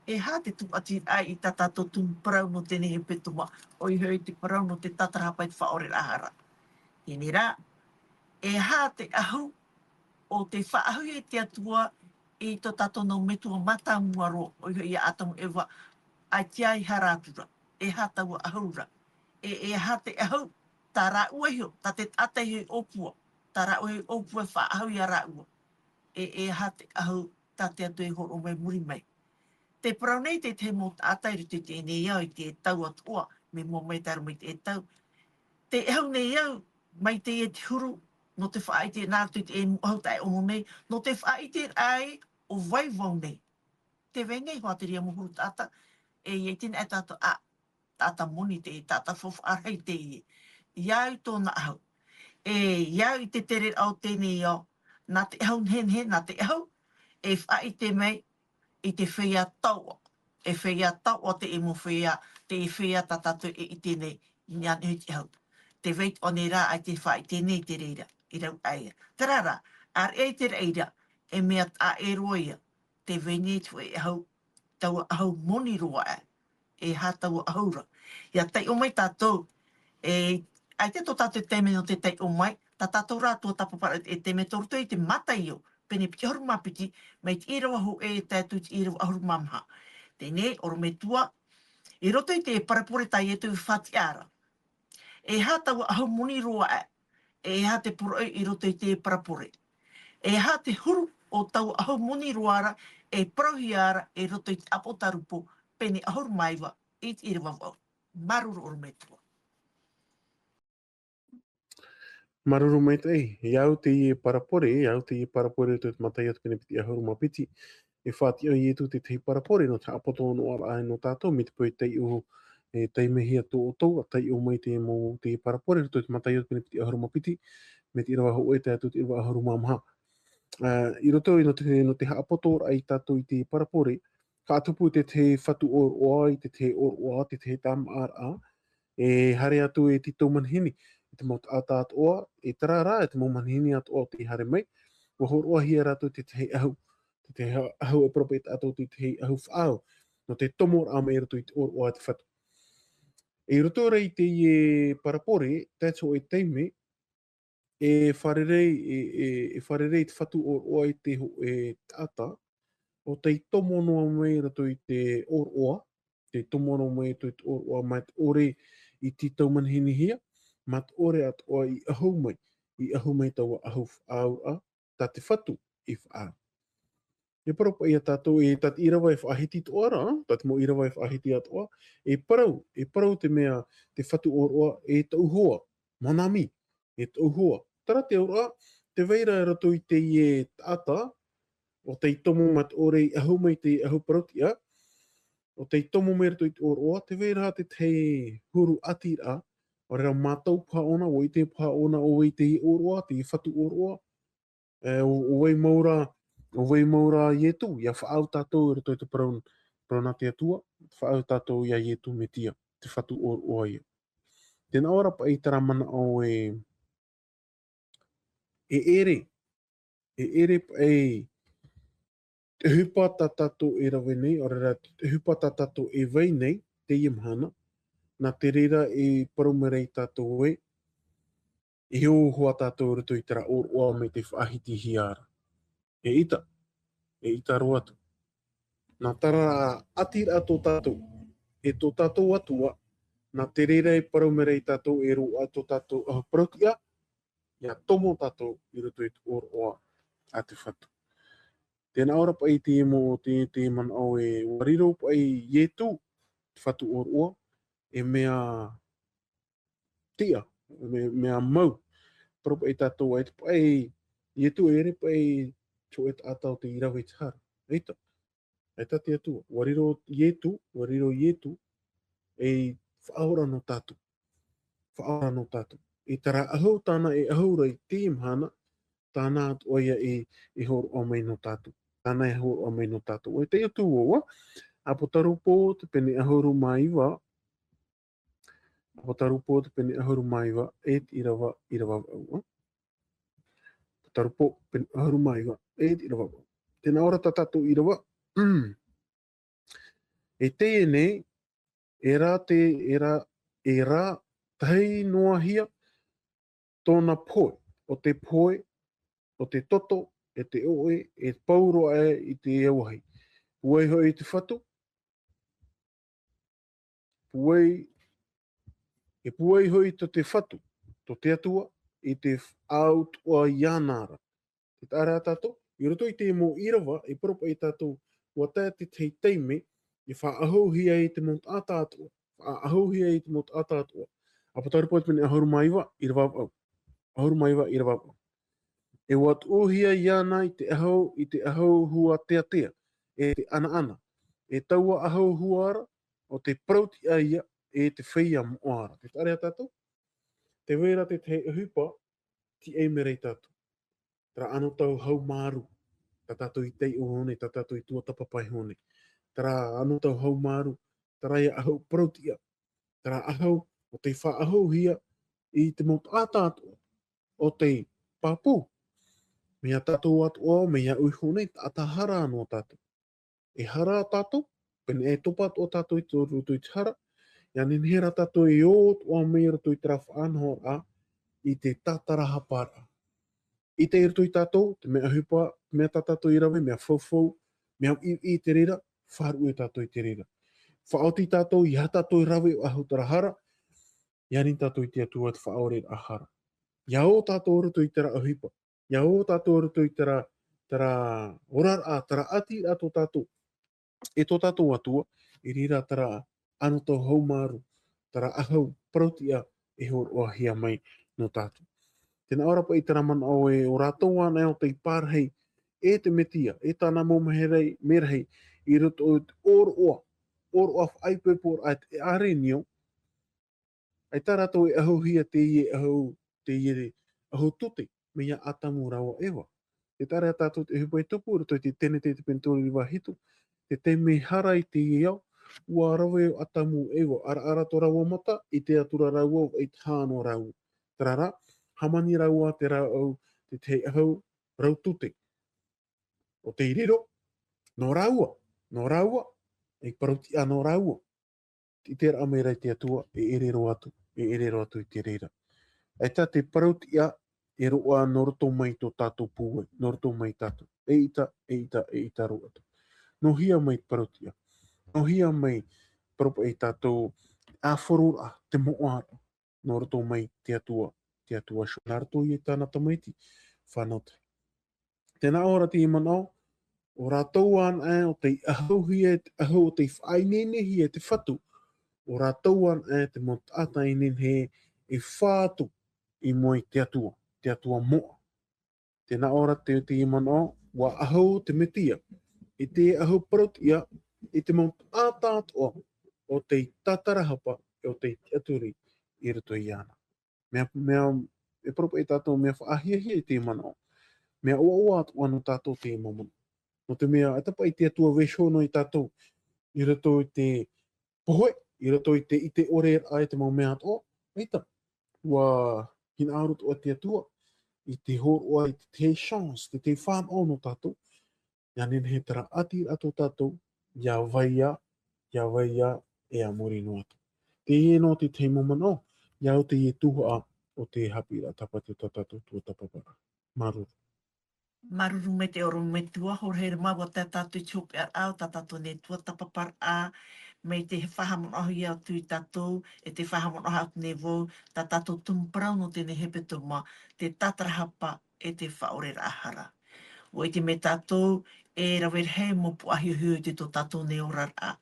E aha te tūʻatiraʻa i tā tātou tumu parau nō teie nei hepetoma, ʻoia hoʻi te parau nō te tātarahapa i te faʻaʻoreraʻa hara. Teie rā, e aha te ʻahu ʻo tei faʻaʻahuhia e te Atua i tō tātou mau metua mātāmua roa, ʻoia hoʻi ia Atamu Eva, ʻaita i hara atu ra, e aha taua ʻahu ra. E, e aha te ʻahu, tā rāua iho, tā te taʻata iho i ʻōpua, tā rāua iho i ʻōpua e faʻaʻahu ia rāua. E, e aha te ʻahu, tā te Atua e hōroʻa mai i muri mai. Tē parau nei te tahi mau taʻata i roto i teie nei ao, i te tau atoʻa, mea moʻa mai tae roa mai i te tau. Tē ʻahu nei au, mai teie te huru, nō te faʻaʻite nā roto i te mau ʻahu taʻe ʻono nei, nō te faʻaʻite ai ʻo vai vau nei. Tē vai nei hoʻi te reira mau huru taʻata, e ʻia ʻite nei tātou, ā, taʻata moni teie, taʻata faufaʻa rahi teie. ʻIa au tōna ʻahu. E, ʻia au i te tereraʻa o teie nei ao, nā te ʻahu nehenehe, nā te ʻahu, e faʻaʻite mai i te feiā taoʻa, e feiā taoʻa te ʻemo feiā, te feiā tā tātou e ʻite nei, i niʻa iho i te ʻahu. Tē vai atoʻa nei rā ʻaita e faʻaʻite nei te reira, i rau aʻe. Terā rā, ʻāreʻa i te reira, e mea taʻa ʻē roa ia, tē vai nei te hōʻē ʻahu, taua ʻahu moni roa aʻe, e aha taua ʻahu ra. ʻIa taiʻo mai tātou, e, ʻaita tō tātou taime nō te taiʻo mai, tā tātou rā tuatāpaparaʻa e taime tō roto i te Mataio, pene piti ʻahuru mā piti, mai te ʻīrava hōʻē e tae atu i te ʻīrava ʻahuru mā maha. Teie nei, ʻorometua, i roto i te parabole tā Ietu i faʻatiʻa ra. E aha taua ʻahu moni roa aʻe, e aha te poroʻi i roto i te parabole. E aha te huru o taua ʻahu moni roa ra, e parauhia ra i roto i te ʻApotarupo, pene ʻahuru mā iva, i te ʻīrava vaʻu. Māuruuru ʻorometua. Māuruuru maitaʻi, ʻia au teie parabole, ʻia au teie parabole i te Mataio te pene piti ʻahuru mā piti, e faʻatiʻa Ietu te tahi parabole nō te haʻapoto noa ra nō tātou, mai te peu e taiʻo, e taimehia tō ʻoutou, ʻa taiʻo mai te mau, teie parabole, roto i te Mataio te pene piti ʻahuru mā piti, mai te ʻīrava hōʻē e tae atu i te ʻīrava ʻahuru mā maha. Ā, i roto i nō te, nō te haʻapoto ra ia tātou i te parabole, haʻatupu te tahi fatu ʻōroʻa, i te tahi ʻōroʻa, te tahi tāmāʻaraʻa, e haere atu e tītau manihini, i te mau taʻata atoʻa, e terā rā, e te mau manihini atoʻa tē haere mai, ʻua hōroʻahia rātou te tahi ʻahu, te tahi ʻahu e parau paʻi tātou te tahi ʻahu faʻaau, nō te tomoraʻa mai i roto i te ʻōroʻa a te fatu. I roto rā i teie parabole, tae atu i te taime, e fārerei, e, e, e fārerei te fatu ʻōroʻa i te hōʻē taʻata, ʻo tei tomo noa mai i roto i te ʻōroʻa, tei tomo noa mai i roto i te ʻōroʻa mai te ʻore i tītau manihinihia, mai te ʻore atoʻa i ʻahu mai, i ʻahu mai taua ʻahu faʻaau ra, tā te fatu i faʻaau. E parau paʻi ia tātou, e tā te ʻīrava e faʻahiti atoʻa ra, tā te mau ʻīrava e faʻahiti atoʻa, e parau, e parau te mea, te fatu ʻōroʻa, e tōʻu hoa, mon ami, e tōʻu hoa. Terā te ʻōroʻa, tē vai ra i roto i teie taʻata, ʻo tei tomo mai te ʻore i ʻahu mai te ʻahu parautiʻa, ʻo tei tomo mai i roto i te ʻōroʻa, tē vai ra te tahi huru ʻatiraʻa, ʻaore rā mātau paha ʻōna, ʻua ʻite paha ʻōna ʻo vai te ʻōroʻa, te fatu ʻōroʻa, e, ʻo, ʻo vai mau ra, ʻo vai mau ra Ietu, ʻia faʻaau tātou i roto i te parau, parau nā te Atua, faʻaau tātou ia Ietu Metia, te fatu ʻōroʻa ia. Tē nā ʻō ra paʻi terā manaʻo e, e ʻere, e ʻere paʻi te ʻohipa tā tātou e rave nei, ʻaore rā te ʻohipa tā tātou e vai nei, teie mahana, nā te reira e parau mai ra ia tātou ē, e hōhoʻa tātou i roto i terā ʻōroʻa mai tei faʻahitihia ra. Eʻita, eʻita roa atu. Nā terā ʻatiraʻa tō tātou, e tō tātou Atua, nā te reira e parau mai ra ia tātou e roaʻa tō tātou ʻahu parautiʻa, ʻia tomo tātou i roto i te ʻōroʻa a te fatu. Tē nā ʻō ra paʻi te mau, te, te manaʻo e ʻua riro paʻi Ietu, te fatu ʻōroʻa, e mea tiʻa, mea, mea mau. Parau paʻi tātou, ʻaita paʻi Ietu e ʻere paʻi te hōʻē taʻata ʻo tei rave i te hara. ʻAita. ʻAita te Atua. ʻUa riro Ietu, ʻua riro Ietu, ei faʻaora nō tātou. Faʻaora nō tātou. I terā ʻahu tāna e ʻahu ra i teie mahana, tāna atoʻa ia e, e hōroʻa mai nō tātou. Tāna e hōroʻa mai nō tātou. ʻOia, tē ʻite atu vau, ʻa? ʻApotarupo, te pene ʻahuru mā iva, ʻApotarupo te pene ʻahuru mā iva, e te ʻīrava, ʻīrava vaʻu. ʻApotarupo, pene ʻahuru mā iva, e te ʻīrava vaʻu. Tē nā ʻō ra tā tātou ʻīrava. E teie nei, e rā te, e rā, e rā tahi noa hia tōna pohe, ʻo te pohe, ʻo te toto, e te ʻoʻe, e pau roa aʻe i te auahi. Pūai hoʻi te fatu, pūai, e pūai hoʻi tō te fatu, tō te Atua, i te f-, ʻāutuʻa iāna ra. Tē taʻa ra tātou, i roto i te mau ʻīrava, e parau paʻi tātou, ʻua tae te tahi taime, e faʻaʻahuhia ai te mau taʻata atoʻa, faʻaʻahuhia ai te mau taʻata atoʻa. ʻApotarupo te pene ʻahuru mā iva, ʻīrava vaʻu. ʻAhuru mā iva, ʻīrava vaʻu. E ʻua tuʻuhia iāna i te ʻahu, i te ʻahu hua teatea, e te ʻanaʻana. E taua ʻahu hua ra, ʻo te parautiʻa ia, e te feiā moʻa ra. Tē taʻa ra tātou, tē vai ra te tahi ʻohipa, tiʻa mai ra ia tātou. Terā anotau haumārū, tā tātou i taiʻo iho nei, tā tātou i tuatāpapa iho nei. terā anotau haumārū, terā ia ʻahu parauʻtiʻa, terā ʻahu ʻo tei faʻaʻahuhia i te mau taʻata atoʻa o tei pāpū. Mea tātou atoʻa, mea ui iho nei, taʻata hara noa tātou. E hara tātou, pēnei e topa atoʻa tātou i tō roto i te hara, ʻia nehenehe rā tātou e ō atoʻa mai i roto i terā faʻanahoraʻa i te tātarahaparaʻa. ʻIte i roto ia tātou, te mea ʻohipa, mea tā tātou i rave, mea faufau, mea ʻiʻi i te reira, faʻaruʻe tātou i te reira. Faʻaoti tātou, ʻeiaha tātou e rave ʻahu terā hara, ʻia ani tātou i te Atua te faʻaoreraʻa hara. ʻIa ō tātou i roto i terā ʻohipa, ʻia ō tātou i roto i terā, terā oraraʻa, terā ʻati rā tō tātou, e tō tātou Atua, i reira terā anotau haumārū, terā ʻahu parauʻtiʻa e hōroʻahia mai nō tātou. Tē nā ʻō ra paʻi terā manaʻo ē, ʻo rātou anaʻe ʻo tei pārahi e te Mesia, e tāna mau merahi, merahi, i roto i te ʻōroʻa, ʻōroʻa faʻaipoiporaʻa e te ʻarenio, ʻaita rātou e ʻahuhia teie ʻahu, teie ʻahu tute, mai iā Atamu rāua ʻo Eva. Tē taʻa ra ia tātou te ʻohipa e tupu, i roto i te Tenete te Pentateuch iva hitu, te taime hara i teie ao, ʻua rave ʻo Atamu ʻo Eva, ʻaraʻara tō rāua mata, ʻite atu ra rāua, ʻaita hā nō rāua. Terā rā, hāmani rāua terā ʻahu, te tahi ʻahu rau tute. ʻO tei riro, nō rāua, nō rāua, e parauʻtiʻa nō rāua. ʻIte ra mai ra i te Atua, e ʻere roa atu, e ʻere roa atu i te reira. ʻAita te parauʻtiʻa e roaʻa nō roto mai tō tātou pūai, nō roto mai tātou. ʻEita, ʻeita, ʻeita roa atu. Nō hea mai te parauʻtiʻa? Nō hea mai parau paʻi tātou, ʻāfaro ra, te moʻa ra, nō roto mai te Atua, te Atua Iehova, nā roto ia i tāna tamaiti, fānau tahi. Tē nā ʻō ra teie manaʻo, ʻo rātou anaʻe ʻo tei ʻahuhia e te ʻahu, ʻo tei faʻaineinehia e te Fatu, ʻo rātou anaʻe te mau taʻata e nehenehe e fā atu i mua i te Atua, te Atua moʻa. Tē nā ʻō ra te, teie manaʻo, ʻua ʻahu te Mesia, i te ʻahu parauʻtiʻa, i te mau taʻata atoʻa, ʻo tei tātarahapa, ʻo tei tiʻaturi i roto iāna. Mea, mea, e parau paʻi tātou, mea faʻahiahia i teie manaʻo. Mea ʻoaʻoa atoʻa nō tātou teie mau manaʻo. Nō te mea, ʻaita paʻi te Atua e vaiiho noa ia tātou, i roto i te pohe, i roto i te, i te ʻore ra, i te mau mea atoʻa, ʻaita. ʻUa hinaʻaro atoʻa te Atua, i te hōroʻa, i te tahi chance, te tahi fānaʻo nō tātou, ʻia nehenehe terā ʻati ra tō tātou, ʻia vai ā, ʻia vai ā, e a muri noa atu. Teie noa te tahi mau manaʻo, ʻia au teie tuhaʻa o te haʻapiʻiraʻa tāpati o tā tātou tuatāpaparaʻa. Māuruuru. Māuruuru maitaʻi ʻorometua, Horehoremā, ʻua tae tātou i te hopeʻaraʻa o tā tātou nei tuatāpaparaʻa, mai te faʻahaʻamanaʻohia atu ia tātou, e te faʻahaʻamanaʻohia atu nei vau, tā tātou tumu parau nō teie nei hepetoma, te tātarahapa e te faʻaoreraʻa hara. ʻUa ʻite mai tātou, e rave rahi mau puaʻahiohio i te tō tātou nei oraraʻa.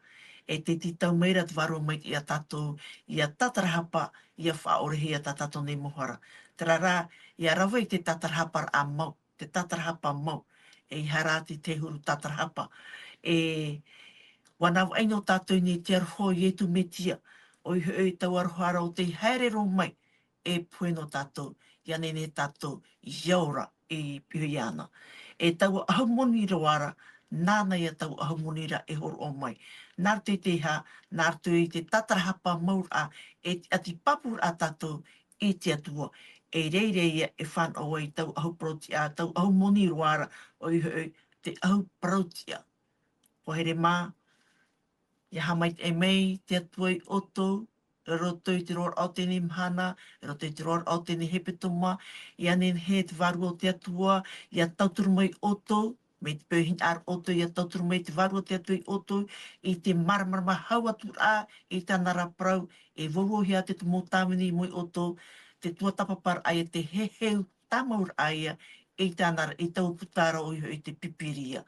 E tē tītau mai ra te Vārua Maitaʻi ia tātou, ʻia tātarahapa, ʻia faʻaorehia tā tātou nei mau hara. Terā rā, ʻia rave i te tātarahaparaʻa mau, te tātarahapa mau. ʻEiaha rā te tahi huru tātarahapa. E, ʻua nā vaʻi nō tātou i niʻa i te aroha o Ietu Mesia, ʻoia hoʻi taua aroha ra ʻo tei haere roa mai, e pohe nō tātou, ʻia nehenehe tātou ʻia ora i pihaʻi iāna. E taua ʻahu moni roa ra, nāna ia taua ʻahu moni ra e hōroʻa mai. Nā roto i te aha, nā roto i te tātarahapa mau ra, e te ʻati pāpū ra tātou i te Atua, e reira ia e fānaʻo ai taua ʻahu parauʻtiʻa, taua ʻahu moni roa ra, ʻoia hoʻi te ʻahu parauʻtiʻa. Horehoremā, ʻia haʻamaitaʻi mai te Atua ia ʻoutou, i roto i te roaraʻa o teie nei mahana, i roto i te roaraʻa o teie nei hepetoma, ʻia nehenehe te Vārua o te Atua, ʻia tauturu mai ia ʻoutou, mai te peu hinaʻaro ʻoutou, ʻia tauturu mai te Vārua o te Atua ia ʻoutou, i te māramarama hau atu ra, i tāna ra parau, e vauvauhia atu te mau tāvini i mua ia ʻoutou, te tuatāpaparaʻa ia te heheu tāmau ra ia, i tāna ra, i taua puta ra ʻoia hoʻi te Pīpīria.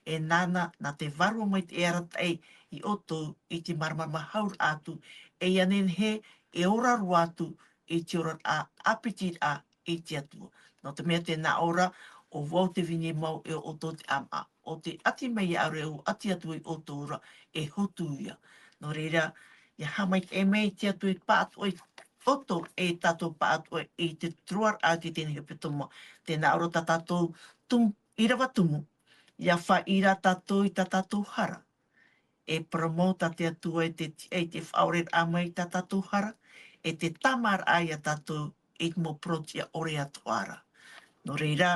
E nāna, nā te Vārua Maitaʻi e arataʻi ia ʻoutou i te māramarama hau ra atu, e ʻia nehenehe e ora roa atu i te oraraʻa ʻāpitiraʻa i te Atua. Nō te mea tē nā ʻō ra, ʻo vau te vine mau e ʻo ʻoutou te ʻāmaʻa. ʻO tē ʻati mai iāʻu ra, e ʻati atu ia ʻoutou ra, e hotu ia. Nō reira, ʻia haʻamaitaʻi mai te Atua e pāʻatoʻa ia ʻoutou, e tātou pāʻatoʻa i te roaraʻa o teie nei hepetoma. Tē nā ʻō ra tā tātou tum-, ʻīrava tumu, ʻia faʻaʻī ra tātou i tā tātou hara. e parau mau tā te Atua e te tiʻa i te faʻaoreraʻa mai i tā tātou hara, e te tāmāraʻa ia tātou i te mau parau tiʻa ʻore atoʻa ra. Nō reira,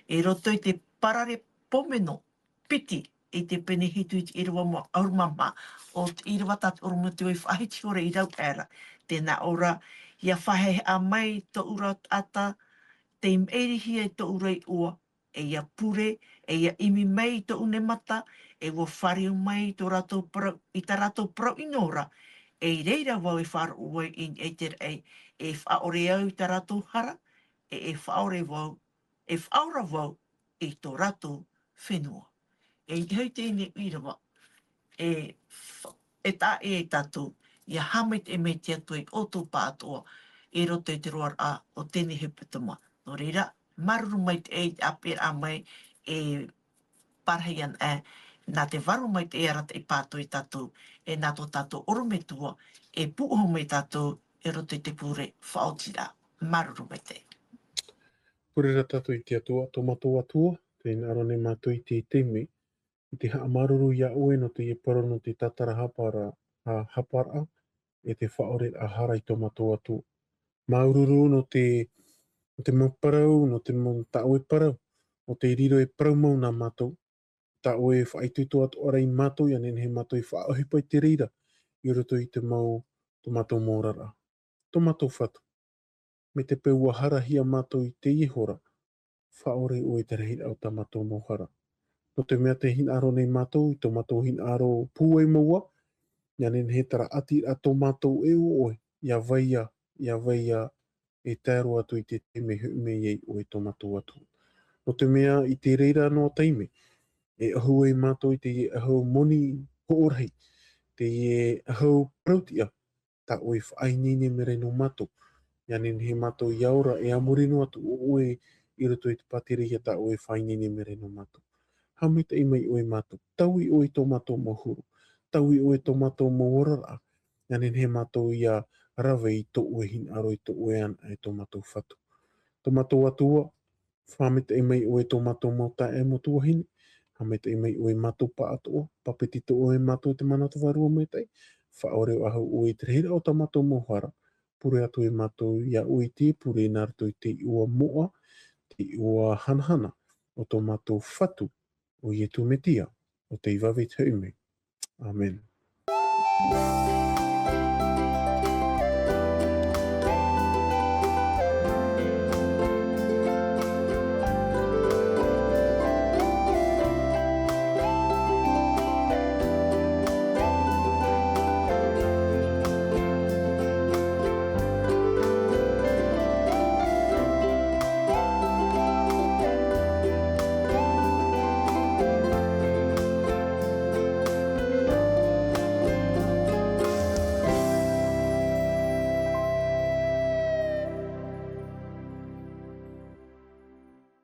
i roto i te Parare Pōmeno piti, i te pene hitu i te ʻīrava ʻahuru mā maha, ʻo te ʻīrava tā te ʻorometua i faʻahiti ʻore i rave ra, tē nā ʻō ra, ia faʻaheʻa mai tōʻu ra taʻata, tei maʻirihia i tōʻu ra iʻoa, e ia pure, e ia ʻimi mai i tōʻu nei mata, e ʻua fāriu mai i tō rātou parau, i tā rātou parau ʻino ra, e i reira vau e faʻaroʻo ai i niʻa i te raʻi, e faʻaʻore au i tā rātou hara, e, e faʻaʻore vau, e faʻaora vau i tō rātou fenua. E i te hau teie ʻīrava, e, fa-, e taʻa ʻē ia tātou, ia haʻamaitaʻi mai te Atua i ʻoutou pāʻatoʻa, i roto i te roaraʻa o teie hepetoma. Nō reira, māuruuru maitaʻi i te ʻāpeʻeraʻa mai e parahi ana, e, nā te vārua maitaʻi e arataʻi pāʻatoʻa ia tātou, e nā tō tātou ʻorometua, e pūʻohu mai ia tātou, i roto i te pure faʻaotiraʻa. Māuruuru maitaʻi. Pure ra tātou i te Atua, tō mātou Atua, tē hinaʻaro nei mātou i teie taime, i te haʻamāuruuru iā ʻoe nō teie parau nō te tātarahapa ra, ā, haparaʻa, e te faʻaʻoreraʻa hara i tō mātou Atua. Māuruuru nō te, nō te mau parau, nō te mau, tā ʻoe parau, nō te riro e parau mau nā mātou, tā ʻoe e faʻaitoito atoʻa ra ia mātou, ia nehenehe mātou e faʻaʻohipa i te reira, i roto i te mau, tō mātou mau oraraʻa. Tō mātou Fatu, mai te peu ʻua harahia mātou i teie hora, faʻaʻore ʻoe i te rahiraʻa o tā mātou mau hara. Nō te mea tē hinaʻaro nei mātou, i tō mātou hinaʻaro pūai mau ā, ia nehenehe terā ʻati ra tō mātou e ʻo ʻoe, ia vai ā, ia vai ā, e tae roa atu i te taime e hoʻi mai ai ʻoe tō mātou Atua. Nō te mea i te reira noa taime, e ʻahu ai mātou i teie ʻahu moni hoʻo rahi, teie ʻahu parau tiʻa, tā ʻoe e faʻaineine mai ra nō mātou. Ia nehenehe mātou ia ora, e a muri noa atu ʻo ʻoe i roto i te pātireia tā ʻoe e faʻaineine mai ra nō mātou. Haʻamaitaʻi mai ʻoe ia mātou, taui ʻoe i tō mātou mau huru, taui ʻoe i tō mātou mau oraraʻa, ia nehenehe mātou ia rave i tō ʻoe hinaʻaro, i tō ʻoe anaʻe, e tō mātou Fatu. Tō mātou Atua, haʻamaitaʻi mai ʻoe i tō mātou mau taeaʻe mau tuahine, haʻamaitaʻi mai ʻoe ia mātou pāʻatoʻa, pāpeti atoʻa ʻoe ia mātou i te mana o te Vārua Maitaʻi, faʻaʻore ʻahu ʻoe i te rahiraʻa o tā mātou mau hara, pure atu e mātou iā ʻoe i te pure nā roto i te iʻoa moʻa, te iʻoa hanahana o tō mātou Fatu, ʻo Iesu Mesia, ʻo tei vave i te hoʻi mai. ʻĀmene.